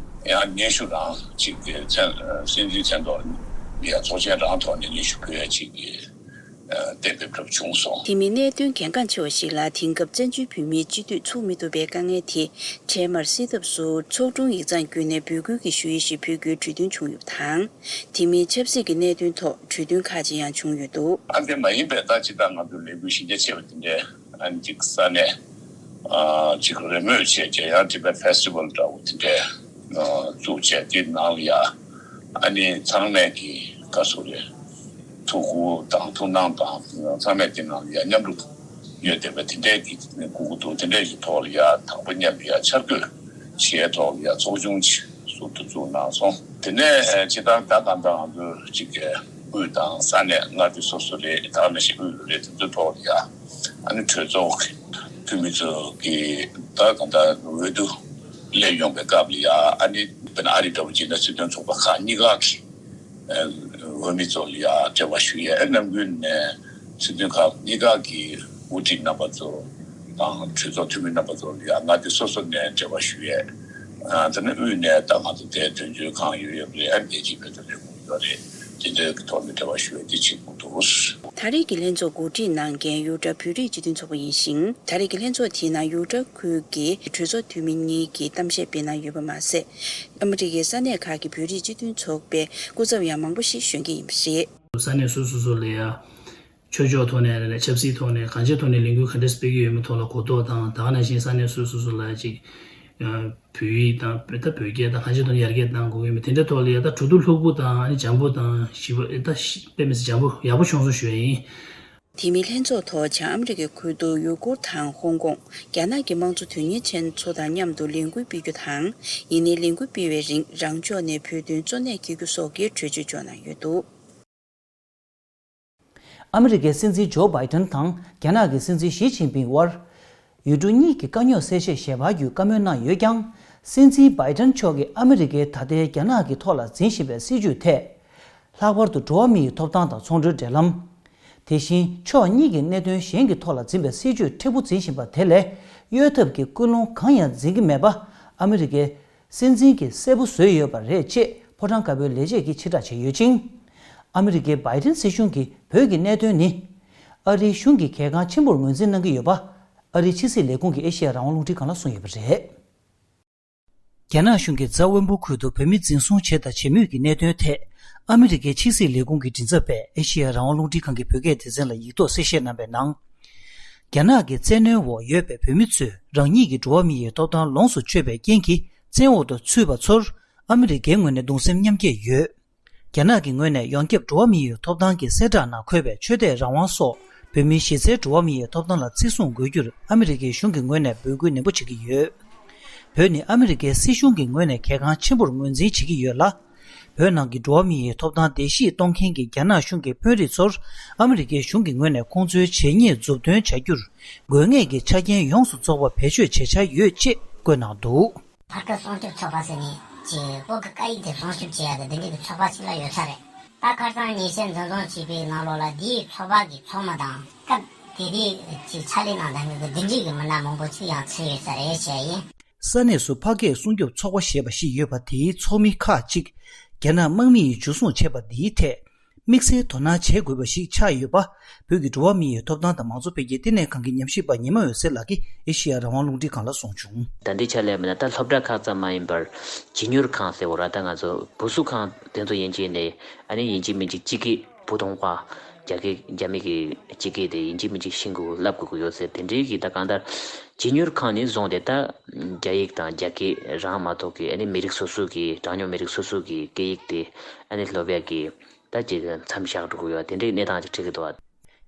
ཡང་སྙན་ཞུ་རང་ཅིག་གི་མཚན། སྲིད་འཛིན་མཚན་ཐོག་ལ་ཡ་ཚོགས་ཆེན་རང་ཐོག་ནས་སྙན་ཞུ་ཕུལ་ཡ་ཅིག་གི་གཏན་འབེབས་གྲུབ་བྱུང་སོང་། དེ་མིན་གནད་དོན་གལ་འགངས་ཆེ་བ་ཞིག་ལ་དེང་སྐབས་བཙན་བྱོལ་བོད་མིའི་སྤྱི་འཐུས་ཚུགས་མི་ཐུབ་པའི་དཀའ་ངལ་དེ་འཕྲལ་མར་སེལ་ཐབས་སུ་ཚོགས་དྲུང་ཡིག་ཚང་བརྒྱུད་ནས་འབོད་སྐུལ་གྱི་ཞུ་ཡིག་ཞིག་ཕུལ་རྒྱུའི་གྲོས་མཐུན་བྱུང་ཡོད་པ་དང་། དེ་མིན་ཆབ་སྲིད་ཀྱི་གནད་དོན་ཐོག་གྲོས་མཐུན་ཁག་ཅིག་ཡང་བྱུང་ཡོད་འདུག་ཨ། དེ་མ་ཡིན་པའི་ད་ཅི་ལྟར་ང་ཚོ་ལས་འགུལ་གཞི་རྒྱ་ཆེ་བ་དེ་འདྲའི་ཨ་ནི་ཅིག་ས་གནས་ཨ་ཅིག་རེས་མོས་བྱས་བྱས་ཡང་Tibet Festival་འདྲ་བོ་དེ་འདྲའི་ཨ་བཙུགས་བྱས། དེ་ནང་ལ་ཡ་ཨ་ནི་ཚང་མས་ཀྱི་ག་ཟེར་དགོས་རེད། ཐུགས་ཁུར་དང་ཐུགས་སྣང་དང་། ཚང་མས་དེ་ནང་ལ་ཡ་མཉམ་རུབ་ཡོད་བསྡད་པ་དེ་འདྲས་ཀྱི་དགོས་ཀྱི་འདུག་དེ་འདྲས་ཀྱི་ཐོག་ལ་ཡ་དང་པོ་མཉམ་དུ་ཡ་འཆར་འགོད་བྱེད་ཐོག་ལ་ཡ་ཚོགས་ཆུང་ཅིག་ཟུར་དུ་བཙུགས་གནང་སོང་། དེ་ནས་ཇི་ལྟར་ད་གང་ལྟར་ང་ཚོ་གཅིག་གི་དབུས་དང་ས་གནས་མངའ་སྡེ་སོ་སོ་རེད། ད་ནང་བཞིན་དབུས་ལ་རེད། དེ་ཚོའི་ཐོག་ལ་ཡ་ཨ་ནི་གྲོས་ཚོགས་ཀྱི་འཐུས་མི་ཚོ་གི་ད་གང་ལྟར་འོས་བསྡུ་སླེབས་ཡོང་པའི་སྐབས་ལ་ཡ་ཨ་ནི་དཔེར་ན་ཨ་རི་འདྲ་བོ་བྱས་ན་སྲིད་དོན་ཚོགས་པ་ཁག་གཉིས་ཀ་གི་འོས་མི་ཚོ་ལ་ཡ་འབྲེལ་བ་ཞུ་ཡས། ཨ་ནམ་རྒྱུན་ནས་སྲིད་དོན་ཁག་གཉིས་ཀ་གི་དབུ་ཁྲིད་རྣམ་པ་ཚོ་དང་གྲོས་ཚོགས་འཐུས་མི་རྣམ་པ་ཚོ་ལ་ཡ་མངའ་སྡེ་སོ་སོ་ནས་འབྲེལ་བ་ཞུ་ཡས། ཨ། དེ་ནས་དབུས་ནས་ད་ང་ཚོ་དེ་དོན་གཅོད་ཁང་ཡོད་ཡོད་རེད། ཨ་ནི་དེ་གཅིག་བོད་དུ་ལས་ཁུངས་ཡོད་རེད། དེ་འདྲའི་ཐོག་ནས་འབྲེལ་བ་ཞུ་ཡས་དེ་བྱེད་དགོས་འདུག་ད་རེས་ཀྱི་ལྷན་ཚོགས་གོ་སྒྲིག་གནང་མཁན་ཡུལ་གྲྭ་བོད་རིགས་སྤྱི་མཐུན་ཚོགས་པ་ཡིན་ཞིང་། ད་རེས་ཀྱི་ལྷན་ཚོགས་དེའི་ནང་ཡུལ་གྲྭ་ཁུལ་གྱི་གྲོས་ཚོགས་འཐུས་མི་གཉིས་ཀྱིས་གཏམ་བཤད་སྤེལ་གནང་ཡོད་པ་མ་ཟད། ཨ་མི་རི་ཀའི་ས་གནས་ཁག་གི་བོད་རིགས་སྤྱི་མཐུན་ཚོགས་པའི་སྐུ་ཚབ་ཡང་མང་པོ་ཞིག་བཞོན་གྱི་ཡིན་པ་རེད། ས་གནས་སོ་སོ་སོ་ལ་ཡ། ཆོས་ཕྱོགས་ཐོག་ནས་རེད། ཆབ་སྲིད་ཐོག་ནས་གང་ཅིའི་ཐོག་ནས་ལས་འགུལ་ག་འདྲས་སྤེལ་གྱི་ཡོད་མེད་ཐོག་ལ་གོ་རྟོགས་དང་། ད་ག་ནང་བཞིན་ས་གནས་སོ་སོ་སོ་ལ་ཅིག་བོད་ཡིག་དང་། ད་བོད་སྐད་དང་གང་ཅིའི་ཐོག་ནས་ཡར་རྒྱས་གཏང་དགོས་ཀྱི་མེད། དེ་འདྲའི་ཐོག་ལ་ཡ་ད་གྲོས་བསྡུར་ལྷུག་པོ་དང་། ཨ་ནི་འཇམ་པོ་དང་ཞིབ་པ། ད་ཞིབ་དཔེ་མི་སྲིད་འཇམ་པོ་ཡག་པོ་བྱུང་སོང་ཞུ་ཡ་ཡིན། དེ་མིན་ལྷན་ཚོགས་ཐོག་བྱང་ཨ་མི་རི་ཀའི་ཁུལ་དུ་ཡུ་གུར་དང་ཧོང་ཀོང་། རྒྱ་ནག་གི་དམངས་གཙོ་དོན་གཉེར་ཅན་ཚོ་དང་མཉམ་དུ་ལས་འགུལ་སྤེལ་རྒྱུ་དང་། ཡིན་ནའི་ལས་འགུལ་སྤེལ་བའི་རིང་རང་ཕྱོགས་ནས་བོད་དོན་གཙོ་གནད་འཁེལ་རྒྱུ་སོགས་ཀྱི་གྲོས་ཆོད་འཇོག་གནང་ཡོད་འདུག་ཨ་མི་རི་ཀའི་སྲིད་འཛིན་ཇོ་བྷའི་ཏན་དང་རྒྱ་ནག་གི་སྲིད་འཛིན་ཞི་ཅིན་ཕིང་དབར་ཡུལ་གྲུ་གཉིས་ཀྱི་དཀའ་རྙོག་སེལ་ཆེད་ཞལ་པར་བརྒྱུད་བཀའ་མོལ་གནང་ཡོད་ཀྱང་། སྲིད་འཛིན་བྷའི་ཏན་མཆོག་གིས་ཨ་མི་རི་ཀའི་ད་ལྟའི་རྒྱ་ནག་གི་ཐོག་ལ་འཛིན་བཞིན་པའི་སྲིད་བྱུས་ཐད། ལྷག་པར་དུ་འགྲོ་བ་མིའི་ཐོབ་ཐང་དང་ཚོང་འབྲེལ་འབྲེལ་ལམ། དེ་བཞིན་ཕྱོགས་གཉིས་ཀྱིས་གནད་དོན་གཞན་གྱི་ཐོག་ལ་འཛིན་པའི་སྲིད་བྱུས་མཁྲེགས་པོ་འཛིན་བཞིན་པ་དེ་ལས་གཡོལ་ཐབས་ཀྱི་ཀུན་སློང་གང་ཡང་འཛིན་གྱི་མེད་པ། ཨ་མི་རི་ཀའི་སྲིད་འཛིན་གྱིས་གསལ་པོ་བཟོས་ཡོད་པ་རེད་ཅེས་ཕོ་བྲང་དཀར་པོའི་ལས་བྱེད་ཀྱིས་ཕྱིར་བསྒྲགས་བྱས་ཡོད་ཅིང་། ཨ་མི་རི་ཀའི་བྷའི་ཏན་སྲིད་གཞུང་གིས་བོད་ཀྱི་གནད་དོན་ནི་ཨ་རིའི་གཞུང་གི་གལ་འགངས་ཆེན་པོར་ངོས་འཛིན་གནང་གི་ཡོད་པ། ཨ་རིའི་ཕྱི་སྲིད་ལས་ཁུངས་ཀྱིས་ཨེ་ཤེ་ཡ་རང་དབང་རླུང་འཕྲིན་ཁང་ལ་གསུངས་ཡོད་པ་རེད། རྒྱ་ནག་གཞུང་གིས་རྫ་དབོན་པོ་ཁུལ་དུ་བོད་མི་འཛིན་བཟུང་བྱས་དང་བྱེད་མུས་ཀྱི་གནད་དོན་ཐད། ཨ་མི་རི་ཀའི་ཕྱི་སྲིད་ལས་ཁུངས་ཀྱི་མགྲིན་ཚབ་པས་ཨེ་ཤེ་ཡ་རང་དབང་རླུང་འཕྲིན་ཁང་གི་བོད་སྐད་སྡེ་ཚན་ལ་ཡིག་ཐོག་གསལ་བཤད་གནང་པའི་ནང་། རྒྱ་ནག་གི་བཙན་གནོན་འོག་ཡོད་པའི་བོད་མི་ཚོས་རང་ཉིད་ཀྱི་འགྲོ་བ་མི་ཡི་ཐོབ་ཐང་ལོངས་སུ་སྤྱོད་པའི་རྐྱེན་གྱིས་བཙན་འོག་ཏུ་ཚུད་པ་ཚོར་ཨ་མི་རི་ཀའི་ངོས་ནས་གདུང་སེམས་མཉམ་སྐྱེད་ཡོད། རྒྱ་ནག་གི་ངོས་ནས་ཡོངས་ཁྱབ་འགྲོ་བ་མི་ཡི་ཐོབ་ཐང་གི་གསལ་བསྒྲགས་ནང་འཁོད་པའི་ཆོས་དད་རང་དབང་སོགས་བོད་མིའི་གཞི་རྩའི་འགྲོ་བ་མི་ཡི་ཐོབ་ཐང་ལ་བརྩི་སྲུང་དགོས་རྒྱུར་ཨ་མི་རི་ཀའི་གཞུང་གི་ངོས་ནས་འབོད་སྐུལ་ནན་པོ་བྱེད་ཀྱི་ཡོད། བོད་ནི་ཨ་མི་རི་ཀའི་སྲིད་གཞུང་གི་ངོས་ནས་གལ་འགངས་ཆེན་པོར་ངོས་འཛིན་བྱེད་ཀྱི་ཡོད་ལ། བོད་ནང་གི་འགྲོ་བ་མིའི་ཐོབ་ཐང་བརྡལ་བཤིག་གཏོང་མཁན་གྱི་རྒྱ་ནག་གཞུང་གི་དཔོན་རིགས་ཚོར་ཨ་མི་རི་ཀའི་གཞུང་གི་ངོས་ནས་ཁོང་ཚོའི་བྱས་ཉེས་མཛུབ་སྟོན་བྱ་རྒྱུར་དགོས་ངེས་ཀྱི་ཆ་རྐྱེན་ཡོངས་སུ་རྫོགས་པ་བེད་སྤྱོད་བྱེད་འཆར་ཡོད་ཅེས་བཀོད་གནང་འདུག། བར་སྐབས་སྲུང་སྐྱོབ་ཚོགས་པ་ཟེར་ནས་ཀྱི་བོད་ཀྱི་སྐད་ཡིག་དེ་སྲུང་སྐྱོབ་བྱེད་ཡ་དེ་འདི་འདྲའི་གི་ཚོགས་པ་ཞིག་ལ་ཡོད་ས་རེད། ད་ཁ་སང་ཉེས་ཆད་འཛིན་བཟུང་བྱས་པའི་ནང་ལོགས་ལ་འདིའི་ཚོགས་པ་གི་ཚོགས་མི་དང་སྐབས་དེ་དུས་ཀྱི་ཕྱག་ལས་གནང་མཁན་གྱི་འདི་འདྲའི་གི་མི་སྣ་མང་པོ་ཅིག་ཡང་ཚུད་ཡོད་ས་རེད་བཤད་ཡིན། ས་གནས་སུ་ཕ་སྐད་སྲུང་སྐྱོབ་ཚོགས་པ་ཞེས་པ་ཞིག་ཡོད་པ་དེའི་ཚོགས་མི་ཁག་ཅིག་རྒྱ་ནག་དམག་མི་ཡིས་འཇུ་བཟུང་བྱས་པ་འདིའི་ཐད། དམིགས་བསལ་དོ་སྣང་བྱེད་དགོས་པ་ཞིག་ཆགས་ཡོད་པ། བོད་ཀྱི་འགྲོ་བ་མི་ཡི་ཐོབ་ཐང་དང་མང་གཙོ་འཕེལ་རྒྱས་ལྟེ་གནས་ཁང་གི་ཉམས་ཞིབ་པ་ཉི་མ་འོད་ཟེར་ལགས་ཀྱིས་ཨེ་ཤེ་ཡ་རང་དབང་རླུང་འཕྲིན་ཁང་ལ་གསུངས་བྱུང་། ད་ལྟའི་ཆ་ལ་མིན་ན་ད་སློབ་གྲྭ་ཁག་ཙམ་མ་ཡིན་པར་བྱིས་གཉོར་ཁང་ཟེར་བ་ར། ད་ང་ཚོ་བུ་གསོ་ཁང་དེ་ཚོ་ཡིན་གཅིག་ནས་ཨ་ནི་ཡིན་གཅིག་མིན་གཅིག་སྤྱི་སྐད་བུ་གདོང་པ། རྒྱ་སྐད་རྒྱ་མི་གི་སྤྱི་སྐད་དེ་ཡིན་གཅིག་མིན་གཅིག་ཤེས་དགོས་བསླབ་དགོས་ཀྱི་ཡོད་ཟེར། དེ་འདྲའི་གི་ད་གང་ལྟར་བྱིས་གཉོར་ཁང་ནས་བཟུང་སྟེ་ད་རྒྱ་ཡིག་དང་རྒྱ་སྐད་རང་མ་གཏོགས་ཀྱི་ཨ་ནི་མི་རིགས་སོ་སོ་གི་གྲངས་ཉུང་མི་རིགས་སོ་སོ་གི་སྐད་ཡིག་དེ་ཨ་ནི་སློབ་ཡག་གི་ད་ཅིག་མཚམས་བཞག་འགྲོ་གི་ཡོད། དེ་འདྲའི་གནས་སྟངས་ཅིག་འཕྲད་ཀྱི་འདུག་བ།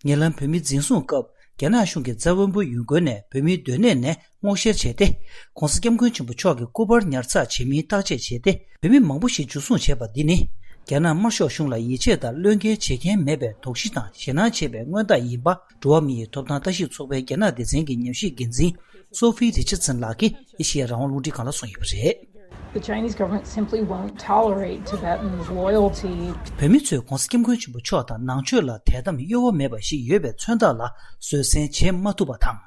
ཉེ་ལམ་བོད་མི་འཛིན་བཟུང་སྐབས་རྒྱ་ནག་གཞུང་གིས་ཙཱ་བན་པོ་ཡུལ་དགོན་ནས་བོད་མིའི་སྡོད་གནས་ནས་སྔོག་བཤེར་བྱས་ཏེ། ༸གོང་ས་༸སྐྱབས་མགོན་ཆེན་པོ་མཆོག་གི་སྐུ་པར་ཉར་ཚགས་བྱེད་མིན་བརྟག་དཔྱད་བྱས་ཏེ། བོད་མི་མང་པོ་ཞིག་འཇུ་བཟུང་བྱས་པ་འདི་ནི། རྒྱ་ནག་དམར་ཤོག་གཞུང་ལ་ཡིད་ཆེས་དང་བློས་འགེལ་བྱེད་མཁན་མེད་པའི་དོགས་གཞི་དང་ཞེད་སྣང་བྱེད་པའི་མངོན་རྟགས་ཡིན་པ། འགྲོ་བ་མིའི་ཐོབ་ཐང་ལྟ་ཞིབ་ཚོགས་པའི་རྒྱ་ནག་སྡེ་ཚན་གྱི་ཉམས་ཞིབ་འགན་འཛིན་སོ་ཧྥི་རི་ཆར་ཚན་ལགས་ཀྱིས་ཨེ་ཤེ་ཡ་རང་དབང་རླུང་འཕྲིན་ཁང་ལ་གསུངས་ཡོད་པ་རེད། The Chinese government simply won't tolerate Tibetans' loyalty. བོད་མི་ཚོས་༸གོང་ས་༸སྐྱབས་མགོན་ཆེན་པོ་མཆོག་དང་ནང་ཆོས་ལ་དད་དམ་གཡོ་བ་མེད་པ་ཞིག་ཡོད་པའི་མཚོན་རྟགས་ལ་བཟོད་བསྲན་བྱེད་མ་ཐུབ་པ་དང་།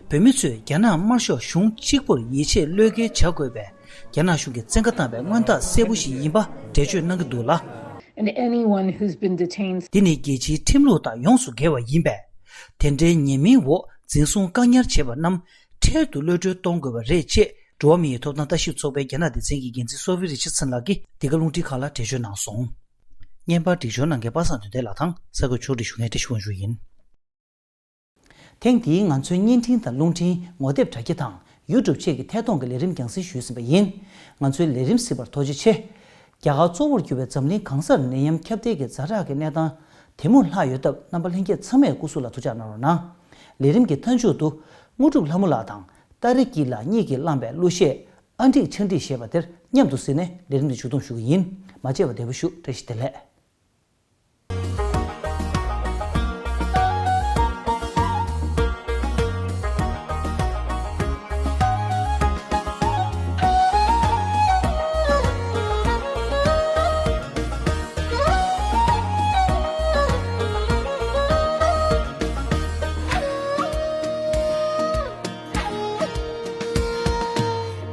བོད་མི་ཚོས་རྒྱ་ནག་དམར་ཤོག་གཞུང་གཅིག་པུར་ཡིད་ཆེས་བློས་འགེལ་བྱ་དགོས་པའི་རྒྱ་ནག་གཞུང་གིས་བཙན་བཀའ་བཏང་བའི་མངོན་རྟགས་གསལ་པོ་ཞིག་ཡིན་པ་འགྲེལ་བརྗོད་གནང་གི་འདུག་ལ། And anyone who's been detained འདི་ནི་རྒྱལ་སྤྱིའི་ཁྲིམས་ལུགས་དང་ཡོངས་སུ་འགལ་བ་ཡིན་པས། དེ་འདྲའི་ཉེས་མིང་འོག་འཛིན་བཟུང་བཀག་ཉར་བྱས་པ་རྣམས་འཕྲལ་དུ་གློད་གྲོལ་གཏོང་དགོས་པ་རེད་ཅེས། འགྲོ་བ་མིའི་ཐོབ་ཐང་ལྟ་ཞིབ་ཚོགས་པའི་རྒྱ་ནག་སྡེ་ཚན་གྱི་འགན་འཛིན་སོ་ཧྥི་རི་ཆར་ཚན་ལགས་ཀྱིས་འདི་ག་རླུང་འཕྲིན་ཁང་ལ་འགྲེལ་བརྗོད་གནང་སོང་། བརྙན་པར་སྒྲིག་སྦྱོར་གནང་མཁན་པ་སངས་དོན་ལྡན་ལགས་དང་ས་གོས་ཕྱོགས་སྒྲིག་ཞུ་མཁན་བཀྲ་ཤིས་དབང་ཕྱུག་ཡིན། ཐེངས་འདིའི་ང་ཚོའི་བརྙན་འཕྲིན་དང་རླུང་འཕྲིན་ངོ་དེབ་དྲ་རྒྱ་དང་ཡུ་ཊུབ་བཅས་ཀྱི་ཐད་གཏོང་གི་ལས་རིམ་རྒྱང་སྲིང་ཞུས་ཟིན་པ་ཡིན། ང་ཚོའི་ལས་རིམ་གཟིགས་པར་ཐུགས་རྗེ་ཆེ། རྒྱ་གར་གཙོ་བོར་གྱུར་པའི་འཛམ་གླིང་གང་སར་ནད་ཡམས་ཁྱབ་གདལ་གྱི་ཛ་དྲག་གི་གནས་སྟངས་དེ་མུར་ལྷག་ཡོད་སྟབས། རྣམ་པ་ལྷན་རྒྱས་ཚང་མས་སྐུ་གཟུགས་ལ་ཐུགས་ཅག་གནང་རོགས་གནང་། ལས་རིམ་གྱི་མཐའ་མཇུག་ཏུ། དངོས་གྲུབ་ལྷ་མོ་ལགས་དང་ཏཱ་རེ་ཀི་ལགས་གཉིས་ཀྱིས་བླངས་པའི་གླུ་གཞས་ཨ་འགྲིག་ཆ་འགྲིག་ཞེས་པ་དེར་མཉམ་དུ་གཟིགས་ནས་ལས་རིམ་འདི་མཇུག་བསྡོམས་ཞུ་གི་ཡིན། མ་བརྗེད་པར་བདེ་པོ་བཞུགས། བཀྲ་ཤིས་བདེ་ལེགས།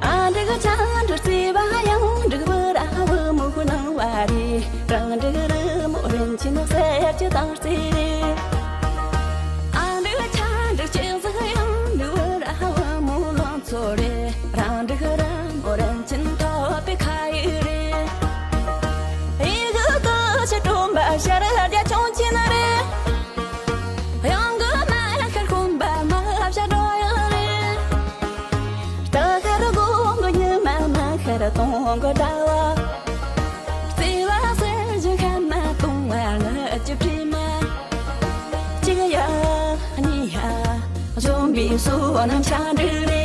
ཨ་འབྲུག་ཆ་འབྲུག་རྩེ་བ་ཡང་འབྲུག་བུ་ར་བུ་མོ་ཁོ་ནང་བ་རེད། རང་འབྲུག་རི་མོ་རིན་ཆེན་གསེར་གྱི་དང་རྩེ་རེད། ཨ་འབྲུག་ཆ་འབྲུག་ཅི་ཟིག་ཡང་འབྲུག་བུ་ར་བུ་མོ་ལང་ཚོ་རེད། རང་འབྲུག་རི་མོ་རིན་ཆེན་ཐོབ་པའི་ཁ་ཡིག་རེད། ཡི་གེ་ཀ་ཆ་གྲོང་པ་ཤར་རྒྱ་ཆུང་ཆེན་རེད། གཡང་གི་མ་ཤར་ཁོང་པ་མ་བྱ་འགྲོ་ཡག་རེད། རྟ་ཤར་དགོང་གི་ཉི་མ་མ་ཤར་གཏོང་གི་ཟླ་བ། བརྩེ་བ་གསེར་གྱི་ཤ་མ་གཏོང་བ་ལ་ཅི་བྲིས་མ། གཅིག་ཡ་གཉིས་ཡ་འཛོམས་པའི་བསོད་ནམས་ཆ་འགྲིག་རེད།